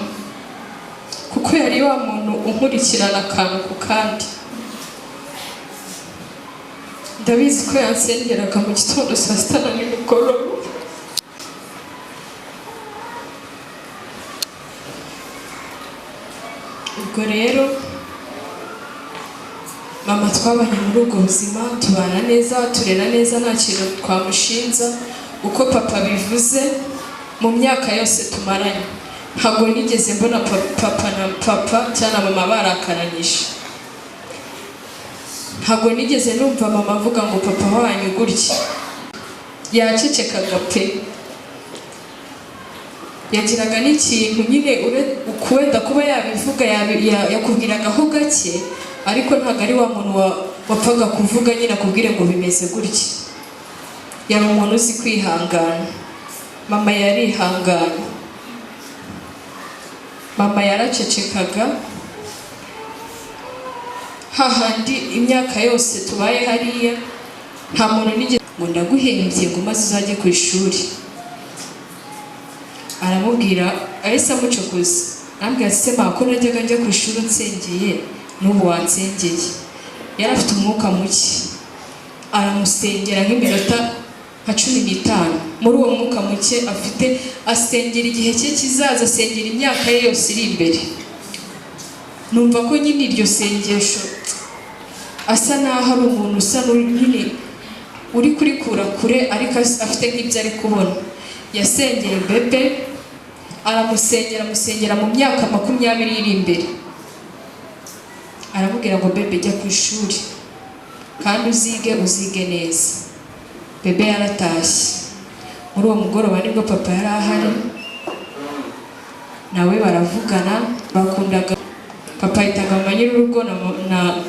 kuko yari wa muntu unkurikirana akantu ku kandi. Ndabizi ko yansengeraga mu gitondo, saa sita na nimugoroba. Ubwo rero mama twabanye muri ubwo buzima, tubana neza, turera neza, nta kintu twamushinza. Uko papa bivuze, mu myaka yose tumaranye ntabwo nigeze mbona papa na papa cyangwa na mama barakaranyije. Ntabwo nigeze numva mama avuga ngo papa wanyu gutya. Yacecekaga pe. Yagiraga n'ikintu nyine wenda kuba yabivuga, yakubwiragaho gake, ariko ntabwo ari wa muntu wapfaga kuvuga nyine akubwire ngo bimeze gutya. Yari umuntu uzi kwihangana. Mama yarihangana, mama yaracecekaga. Hahandi imyaka yose tubaye hariya, nta muntu nigeze ngo ndaguhembye ngo maze uzajye ku ishuri. Aramubwira, ahise amucokoza, arambwira ati se ko najyaga njya ku ishuri unsengeye, n'ubu wansengeye. Yari afite umwuka muke, aramusengera nk'iminota nka 15. Muri uwo mwuka muke afite, asengera igihe cye kizaza, asengera imyaka ye yose iri imbere. Numva ko nyine iryo sengesho asa naho ari umuntu usa nyine uri kurikura kure, ariko afite nk'ibyo ari kubona. Yasengeye Bebe, aramusengera, amusengera mu myaka 20 iri imbere. Aramubwira ngo Bebe jya ku ishuri kandi uzige, uzige neza. Bebe yaratashye. Muri uwo mugoroba nibwo papa yari ahari, nawe baravugana, bakundaga. Papa yitaga mama nyir'urugo, nawe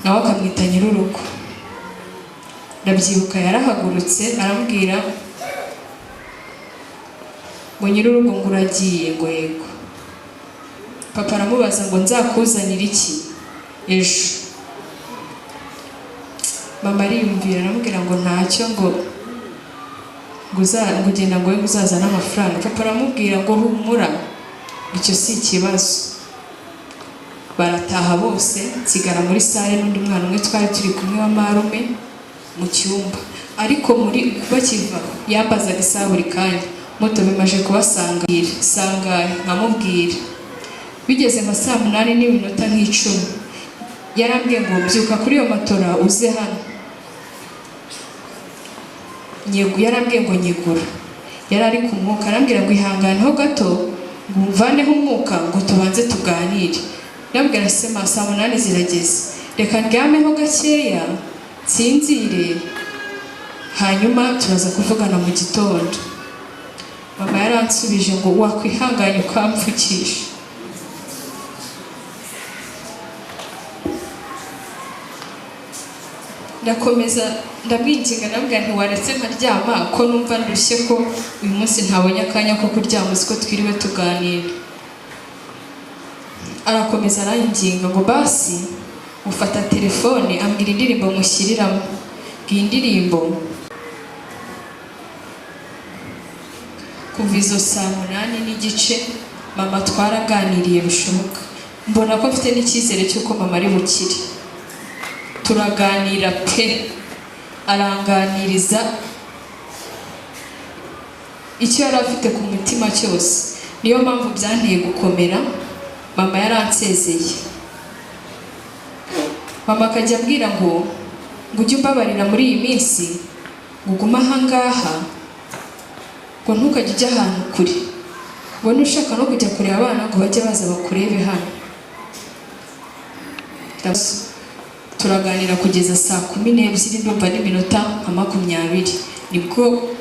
akamwita nyir'urugo. Ndabyibuka yarahagurutse arambwira ngo nyir'urugo ngo uragiye? Ngo yego. Papa aramubaza ngo nzakuzanira iki ejo? Mama ariyumvira, aramubwira ngo ntacyo, ngo ngo ugenda ngo we uzazane amafaranga. Papa aramubwira ngo humura, icyo si ikibazo. Barataha bose, nsigara muri sale n'undi mwana umwe twari turi kumwe wa marume mu cyumba. Ariko muri bakiva yambazaga isaha buri kanya, moto bimaje kubasanga sangahe, nkamubwira. Bigeze nka saa 8:10, yarambwiye ngo byuka kuri iyo matora uze hano. Yarambwiye ngo nyegura. Yari ari ku mwuka, arambwira ngo ihanganeho gato, ngo umvaneho umwuka ngo tubanze tuganire. Ndabwira se ma saa 8 zirageze, reka ndyameho gakeya nsinzire, hanyuma turaza kuvugana mu gitondo. Mama yaransubije ngo wakwihanganye ukampfukisha. Ndakomeza ndamwinginga, ndamubwira nti waretse nkaryama ko numva ndushye, ko uyu munsi ntabonye akanya ko kuryama, uzi ko twiriwe tuganira. Arakomeza aranyinginga ngo basi ufata telefone, ambwira indirimbo mushyiriramo. Iyi ndirimbo kuva izo saa 8:15 mama twaraganiriye bishoboka, mbona ko mfite n'icyizere cy'uko mama ari bukire. Turaganira pe, aranganiriza icyo yari afite ku mutima cyose. Niyo mpamvu byanteye gukomera. Mama yaransezeye, mama akajya ambwira ngo ujye umbabarira muri iyi minsi, ngo ugume ahangaha, ngo ntukajye ujya ahantu kure, ngo nushaka no kujya kureba abana ngo bajye baza bakurebe hano. Turaganira kugeza saa 12 ndumva n'iminota nka 20, nibwo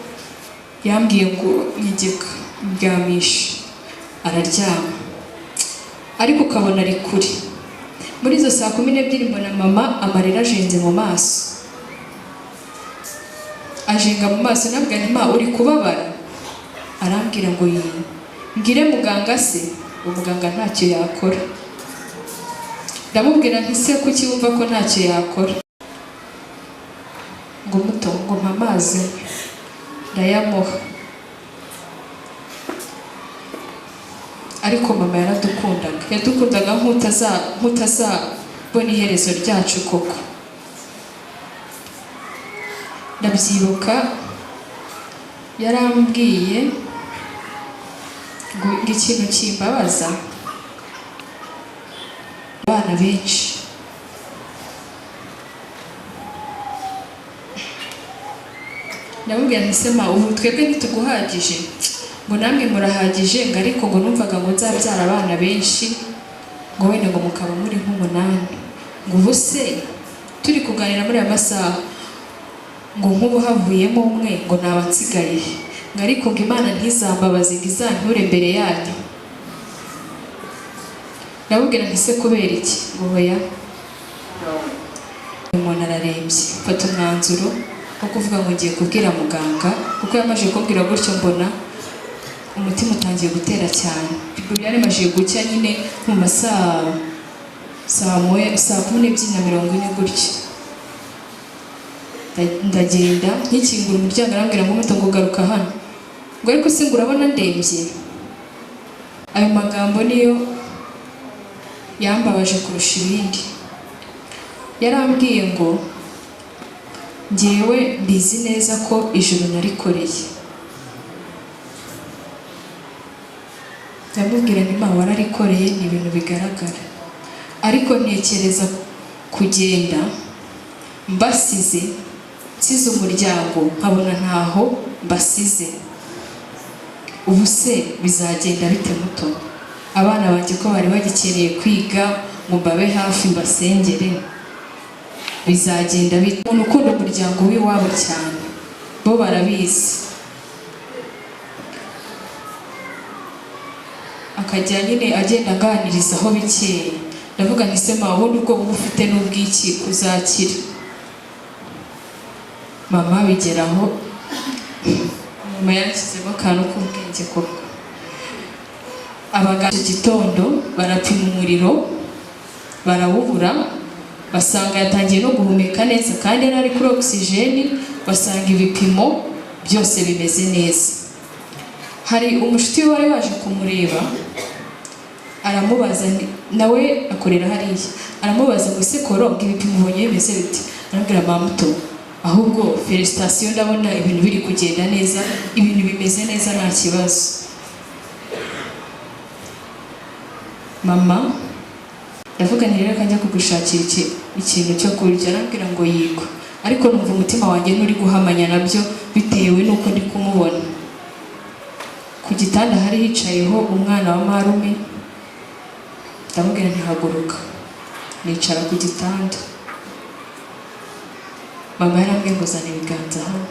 yambwiye ngo nyegeka ndyamishe, araryama, ariko ukabona ari kure. Muri izo saa 12 mbona mama amarira ajenze mu maso, ajenga mu maso. Nabwira nti ma uri kubabara? Arambwira ngo yii. Mbwire muganga se? Umuganga ntacyo yakora. Ndamubwira nti se kuki wumva ko ntacyo yakora? Ngo muto, ngo mpa amazi, ndayamuha. Ariko mama yaradukundaga, yadukundaga nk'utazabona iherezo ryacu koko. Ndabyibuka yarambwiye ngo ikintu kimbabaza abana benshi. Ndamubwira nti se ma, ubu twebwe ntituguhagije, ngo namwe murahagije, ngo ariko ngo numvaga ngo nzabyara abana benshi, ngo wenda ngo mukaba muri nk'umunani, ngo ubu se turi kuganira muri aya masaha, ngo nk'ubu havuyemo umwe ngo naba nsigaye, ngo ariko ngo Imana ntizambabaze ngo izanture mbere yanyu. Ndamubwira nti se kubera iki? Ngo oya, umuntu ararembye. Mfata umwanzuro wo kuvuga ngo ngiye kubwira muganga, kuko yamaze kumbwira gutyo mbona umutima utangiye gutera cyane. Byari bimaze gucya nyine mu masaa saa moya, 12:40 gutya. Ndagenda nkikingura umuryango, arambwira ngo muto ngo garuka hano, ngo ariko se ngo urabona ndembye. Ayo magambo niyo yambabaje kurusha ibindi. Yarambwiye ngo njyewe mbizi neza ko ijuru narikoreye. Ndamubwira nti ma, wararikoreye, ni ibintu bigaragara, ariko ntekereza kugenda mbasize, nsize umuryango nkabona ntaho mbasize. Ubu se bizagenda bite muto? Abana banjye ko bari bagikeneye kwiga ngo mbabe hafi mbasengere, bizagenda bite? Umuntu ukunda umuryango w'iwabo cyane, bo barabizi. Akajya nyine agenda aganiriza aho bikeye. Ndavuga nti se ma, ubundi ubwo buba ufite n'ubwiki kuzakira? Mama bigeraho, mama yanshyizemo akantu k'ubwenge koko. Abaganga gitondo barapima umuriro barawubura, basanga yatangiye no guhumeka neza kandi yari ari kuri oxygene, basanga ibipimo byose bimeze neza. Hari umushuti we wari waje kumureba, aramubaza, nawe akorera hariya, aramubaza ngo ese Koro ngo ibipimo ubonye bimeze bite? Arambwira mama muto, ahubwo felicitation, ndabona ibintu biri kugenda neza, ibintu bimeze neza nta kibazo. Mama ndavuga nti rero njya kugushakira ikintu cyo kurya, arambwira ngo yego, ariko numva umutima wanjye nturi guhamanya nabyo bitewe n'uko ndi kumubona. Ku gitanda hari hicayeho umwana wa marume, ndamubwira nti haguruka, nicara ku gitanda. Mama yarambwiye ngo zana ibiganza hano,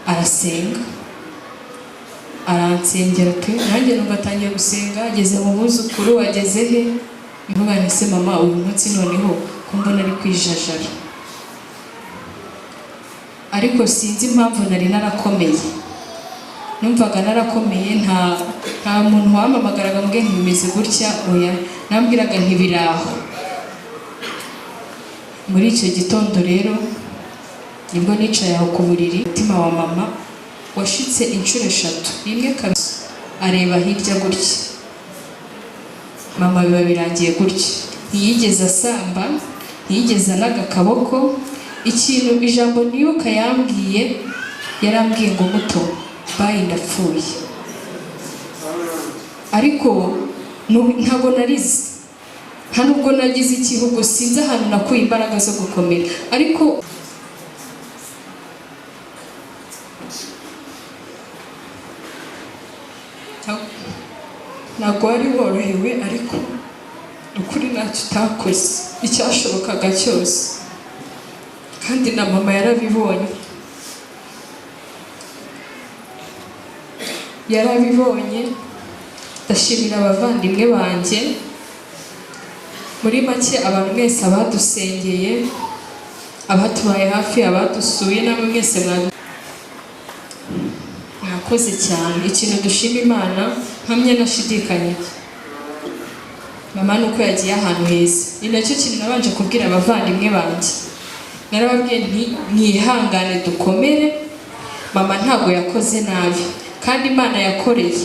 arasenga, aransengera pe, nanjye numva atangiye gusenga, ageze mu buzukuru, ageze he? Mvuga nti se mama, uyu munsi noneho ko mbona ari kwijajara. Ariko sinzi impamvu nari narakomeye, numvaga narakomeye, nta muntu wampamagaraga ngo ntibimeze gutya, oya, nambwiraga ntibiraho. Muri icyo gitondo rero nibwo nicaye aho ku buriri, umutima wa mama washitse inshuro eshatu, rimwe kabiri areba hirya gutya, mama biba birangiye gutya, ntiyigeze asamba, ntiyigeze anaga akaboko. Ikintu ijambo nibuka yambwiye, yarambwiye ngo muto bayi ndapfuye. Ariko ntabwo narize, nta nubwo nagize ikihugu, sinzi ahantu nakuye imbaraga zo gukomera. Ariko ntabwo wari worohewe, ariko ukuri ntacyo utakoze, icyashobokaga cyose, kandi na mama yarabibonye, yarabibonye. Ndashimira abavandimwe banjye, muri make abantu mwese abadusengeye, abatubaye hafi, abadusuye, namwe mwese mwakoze cyane. Ikintu dushima Imana mpamya nashidikanya, mama nuko yagiye ahantu heza. Ni nacyo kintu nabanje kubwira abavandimwe banjye, narababwiye nti mwihangane dukomere, mama ntabwo yakoze nabi kandi Imana yakoreye.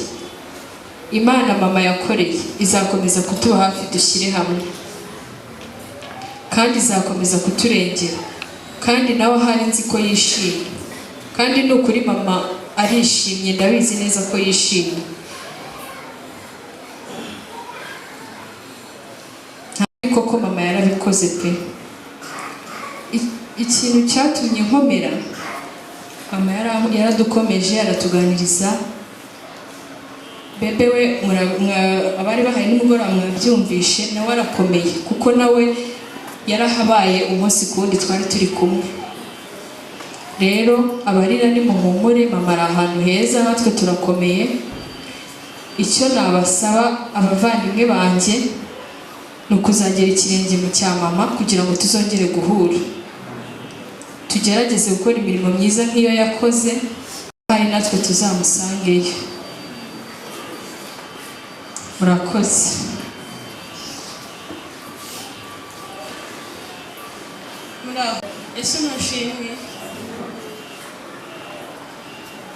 Imana mama yakoreye izakomeza kutuba hafi, dushyire hamwe, kandi izakomeza kuturengera, kandi nawe ahari nzi ko yishimye, kandi ni ukuri mama arishimye, ndabizi neza ko yishimye. Koko mama yarabikoze pe. Ikintu cyatumye nkomera, mama yaradukomeje, aratuganiriza. Bebe we, abari bahari nimugoroba mwabyumvishe, nawe arakomeye kuko nawe yarahabaye umunsi ku wundi, twari turi kumwe. Rero abarira nimuhumure, mama ari ahantu heza, natwe turakomeye. Icyo nabasaba abavandimwe banjye ni ukuzagera ikirenge mu cya mama kugira ngo tuzongere guhura, tugerageze gukora imirimo myiza nk'iyo yakoze, kandi natwe tuzamusangeyo. Murakoze. Muraho, ese ntushimwe?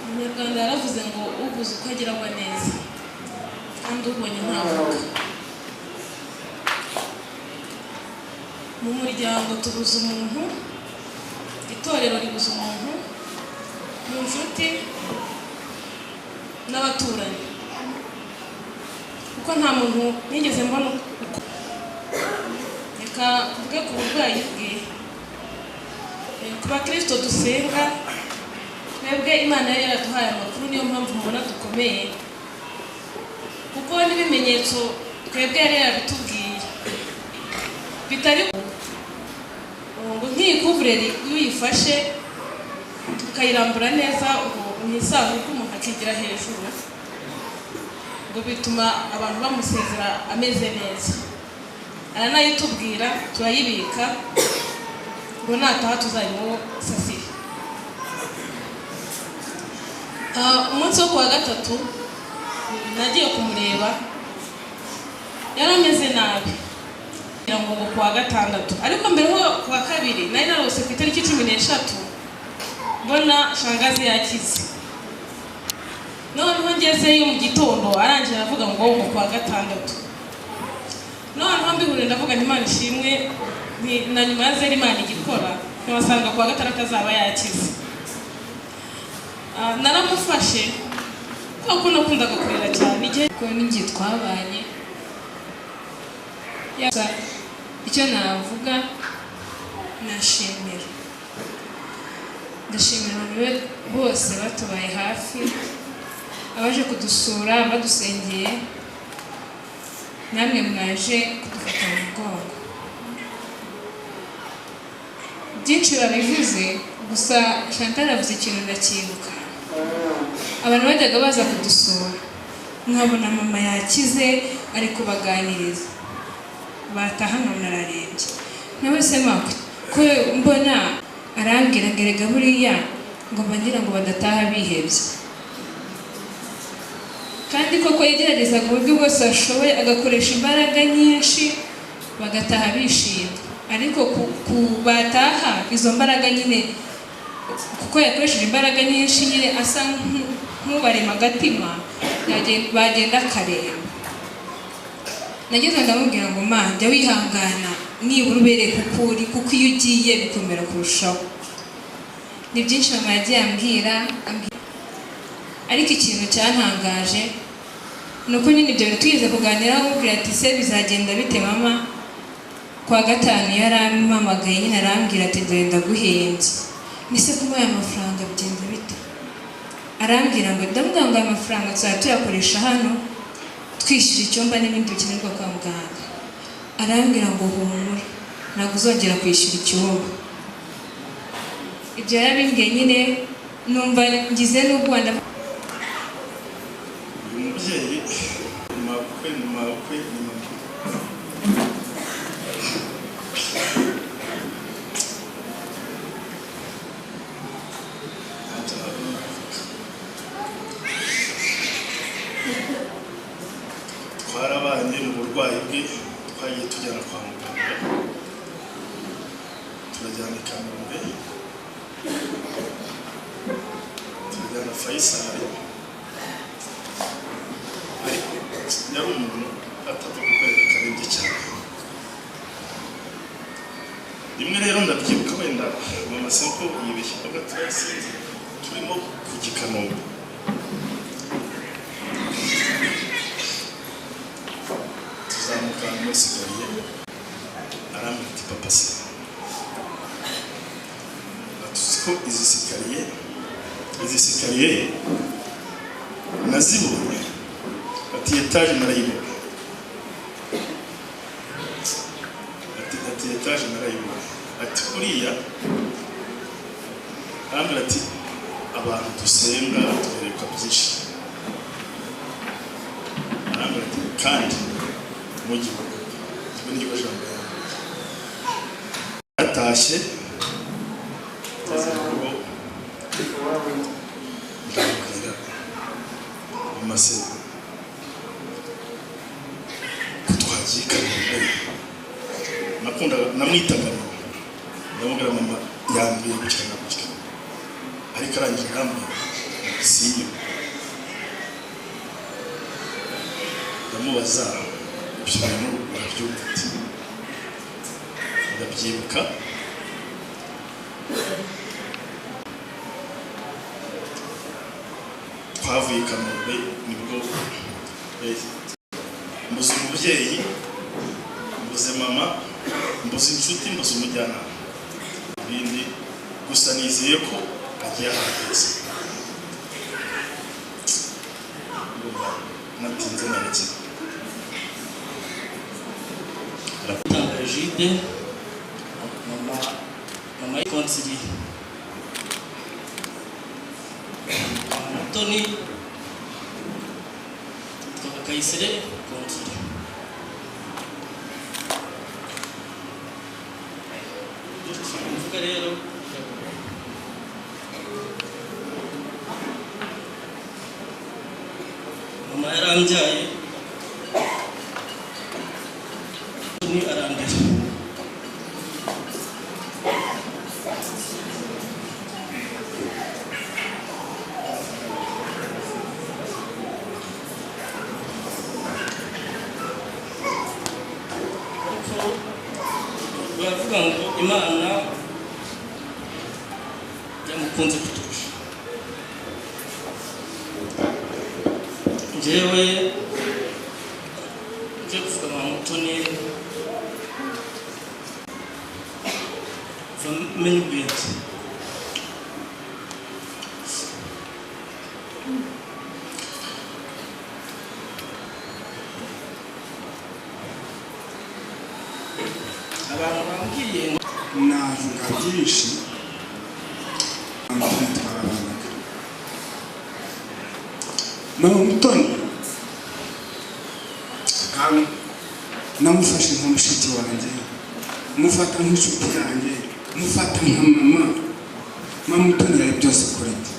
Umunyarwanda yaravuze ngo ubuze uko agira agwa neza, kandi ubonye ntavuga. Mu muryango tubuze umuntu, itorero ribuze umuntu, mu nshuti n'abaturanyi, kuko nta muntu nigeze mbona uko. Reka mvuge ku burwayi bwe. Ku bakristo dusenga, twebwe Imana yari yaraduhaye amakuru, niyo mpamvu mubona dukomeye, kuko n'ibimenyetso twebwe yari yarabitubwiye bitari ngo nk'iyi couvre-lit, iyo uyifashe ukayirambura neza ngo mu isanduku umuntu akigira hejuru, ngo bituma abantu bamusezera ameze neza. Aranayitubwira, turayibika ngo nataha tuzayimusasire. Umunsi wo kuwa gatatu nagiye kumureba, yari ameze nabi, kugira ngo kuwa gatandatu, ariko mbere ho kuwa kabiri nari narose ku itariki 13 mbona shangazi yakize. Noneho ngezeyo mu gitondo, arangije aravuga ngo kuwa gatandatu. Noneho mbihuriye, ndavuga nti Imana ishimwe, na nyuma ya zero Imana igikora, ntibasanga kuwa gatandatu azaba yakize. Naramufashe kuko nakundaga kurira cyane igihe kuko n'igihe twabanye. Icyo navuga, nashimira, ndashimira abantu bose batubaye hafi, abaje kudusura, badusengeye, namwe mwaje kudufata mu mugongo. Byinshi babivuze, gusa Chantal avuze ikintu ndakibuka. Abantu bajyaga baza kudusura, nkabona mama yakize ari kubaganiriza, bataha nkabona ararembye. Nawe se ma, ko mbona? Arambwira ngo erega buriya ngo mba ngira ngo badataha bihebye. Kandi koko yageragezaga uburyo bwose ashoboye, agakoresha imbaraga nyinshi, bagataha bishimye. Ariko ku bataha izo mbaraga nyine, kuko yakoresheje imbaraga nyinshi nyine asa nk'ubarema agatima, bagenda akareba. Nageze ndamubwira ngo ma, jya wihangana, nibura ubereke uko uri, kuko iyo ugiye bikomera kurushaho. Ni byinshi mama yagiye ambwira. Ariko ikintu cyantangaje ni uko nyine ibyo bintu tugeze kuganiraho, amubwira ati se bizagenda bite mama? Kwa gatanu yarampamagaye nyine, arambwira ati dore ndaguhembye. Nise kumuha aya mafaranga bigenda bite? Arambwira ngo, ndamubwira ngo aya mafaranga tuzajya tuyakoresha hano twishyura icyumba n'ibindi bikenerwa kwa muganga. Arambwira ngo humura, ntabwo uzongera kwishyura icyumba. Ibyo yarabimbwiye nyine numva ngize n'ubwoba. Uyu mubyeyi ni mabukwe, ni mabukwe, ni mabukwe. Ntacyo nabona navuga. Twarabanye mu burwayi bwe, twagiye tujyana kwa muganga, turajyana i Kanombe, turajyana Faisal, ariko Yari umuntu atapfa kukwereka akarembye cyane. Rimwe rero ndabyibuka, wenda mama Simple yibeshye ko gato yasinze, turimo kujya i Kanombe, tuzamuka muri escalier, arambwira ati: "Papa se, tuzi ko izi escalier nazibonye?" Ati: "Étage narayibonye." Ati: "Étage narayibonye." Ati: "Buriya," arambwira ati: "Abantu dusenga twerekwa byinshi." Arambwira ati: "Kandi mujyi iryo ni ryo jambo yambwiye." Yatashye ngeze mu rugo, ndamubwira: "Mama se, ko twagiye i Kanombe?" Nakundaga namwitaga mama. Ndamubwira: "Mama yambwiye gutya na gutya, ariko arangije arambwira siyo." Ndamubaza: "Ibyo bintu urabyumva?" Ati: "Ndabyibuka." Twavuye i Kanombe nibwo mbuze umubyeyi, mbuze mama, mbuze inshuti, mbuze umujyanama, ibindi gusa nizeye ko agiye ahantu heza. Ndumva natinze, naretse. Tanga Jide, mama Konsili, mama Mutoni yitwaga Kayisire Konsili. Mvuga rero, mama yarambyaye ni arandera. Ariko baravuga ngo Imana yamukunze kuturusha. Njyewe ngiye kuvuga mama Mutoni, kuva menya ubwenge abantu bambwiye ngo Navuga byinshi. Mutoni twarabanaga, mama Mutoni namufashe nka mushiki wanjye, mufata nk'inshuti yanjye, mufata nka mama. Mama Mutoni yari byose kuri njye.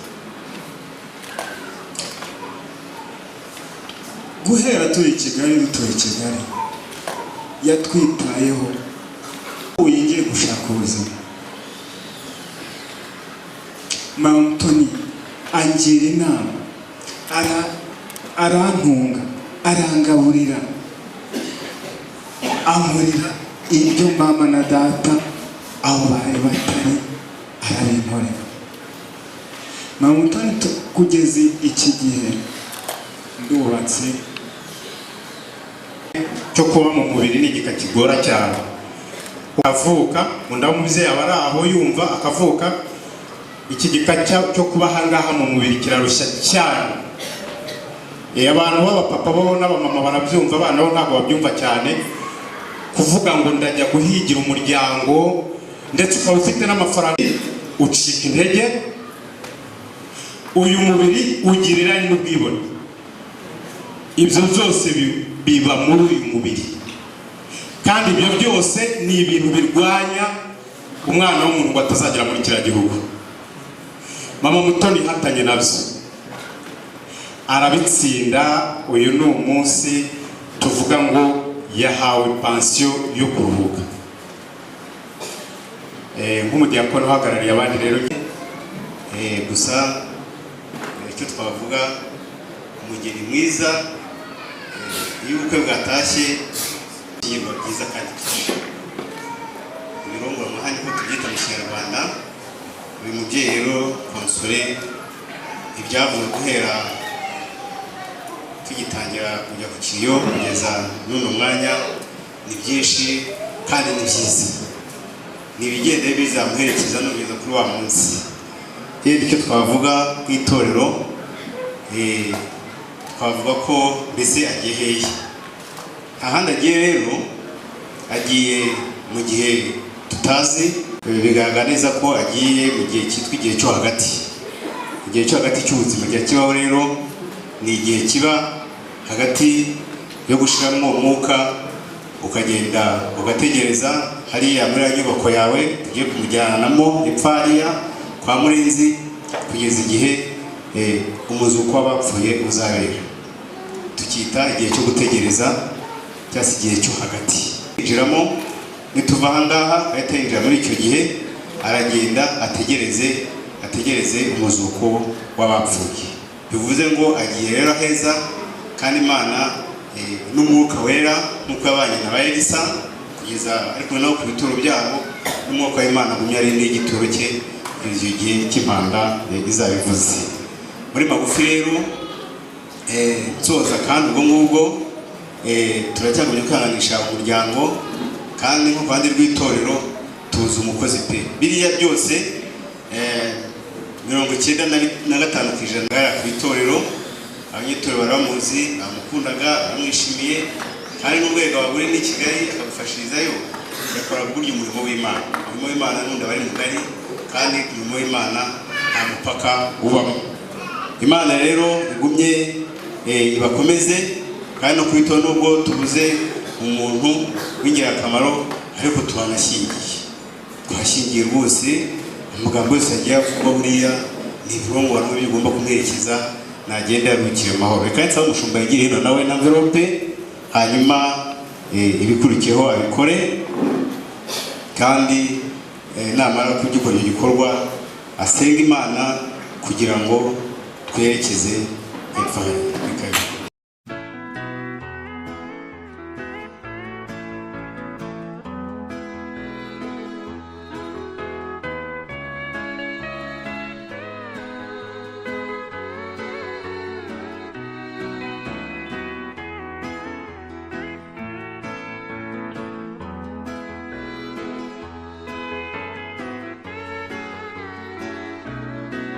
Guhera turi i Kigali, dutuye i Kigali, yatwitayeho. Ubu ngiye gushaka ubuzima, mama Mutoni angira inama, arantunga, arangaburira, ankorera ibyo mama na data aho bari batari, arabinkorera. Mama Mutoni kugeza iki gihe ndubatse. Cyo kuba mu mubiri ni igika kigora cyane. Avuka undi w'umubyeyi aba ari aho yumva akavuka. Iki gika cyo kuba ahangaha mu mubiri kirarushya cyane. Abantu b'abapapa bo n'abamama barabyumva, abana bo ntabwo babyumva cyane. Kuvuga ngo ndajya guhigira umuryango, ndetse ukaba ufite n'amafaranga, ucika intege. Uyu mubiri ugira irari n'ubwibone, ibyo byose biba muri uyu mubiri, kandi ibyo byose ni ibintu birwanya umwana w'umuntu ngo atazagera muri kiriya gihugu. Mama Mutoni ihatanye nabyo arabitsinda. Uyu ni umunsi tuvuga ngo yahawe pansiyo yo kuruhuka. Nk'umudiyakoni uhagarariye abandi rero, gusa icyo twavuga, umugeni mwiza. Iyo ubukwe bwatashye, ibishyingirwa byiza kandi byinshi, ibirongorwa ko tubyita mu Kinyarwanda. Uyu mubyeyi rero Consolée, ibyavuye guhera tugitangira kujya ku kiriyo kugeza n'uno mwanya ni byinshi kandi ni byiza, ni ibigenda bizamuherekeza no kugeza kuri wa munsi. Rero icyo twavuga ku itorero, twavuga ko mbese agiye hehe? Nta handi agiye rero, agiye mu gihe tutazi. Bigaragara neza ko agiye mu gihe cyitwa igihe cyo hagati. Igihe cyo hagati cy'ubuzima gihe kibaho rero ni igihe kiba hagati yo gushiramo umwuka, ukagenda ugategereza hariya muri ya nyubako yawe tugiye kumujyanamo epfo hariya kwa Murinzi, kugeza igihe umuzuko w'abapfuye uzabera. Tukita igihe cyo gutegereza cyangwa se igihe cyo hagati. Yinjiramo nituva aha ngaha, ahita yinjira muri icyo gihe, aragenda ategereze, ategereze umuzuko w'abapfuye. Bivuze ngo agiye rero heza, kandi Imana n'Umwuka Wera, nk'uko yabanye na ba Elisa kugeza ari kumwe nabo ku bituro byabo, n'Umwuka w'Imana agumye ari n'igituro cye kugeza icyo gihe cy'impanda izabivuze. Muri magufi rero, nsoza, kandi ubwo ngubwo turacyagumye kwihanganisha umuryango, kandi nko ku ruhande rw'itorero tuzi umukozi pe. Biriya byose, 95% ku itorero, abanyetorero baramuzi, bamukundaga, baramwishimiye, kandi n'urwego abagore n'i Kigali akagufashirizayo, yakora burya umurimo w'Imana. Umurimo w'Imana n'undi aba ari mugari, kandi umurimo w'Imana nta mupaka ubamo. Imana rero igumye ibakomeze, kandi no kwitaho nubwo tubuze umuntu w'ingirakamaro, ariko turanashyingiye, twashyingiye rwose. Amagambo yose yagiye avugwa buriya ni ibirongorano bigomba kumwerekeza, nagenda yaruhukire amahoro. Reka nsaba umushumba yagiye hino nawe na envelope, hanyuma ibikurikiyeho abikore, kandi namara kugikora icyo gikorwa asenga Imana kugira ngo twerekeze hepfo. Reka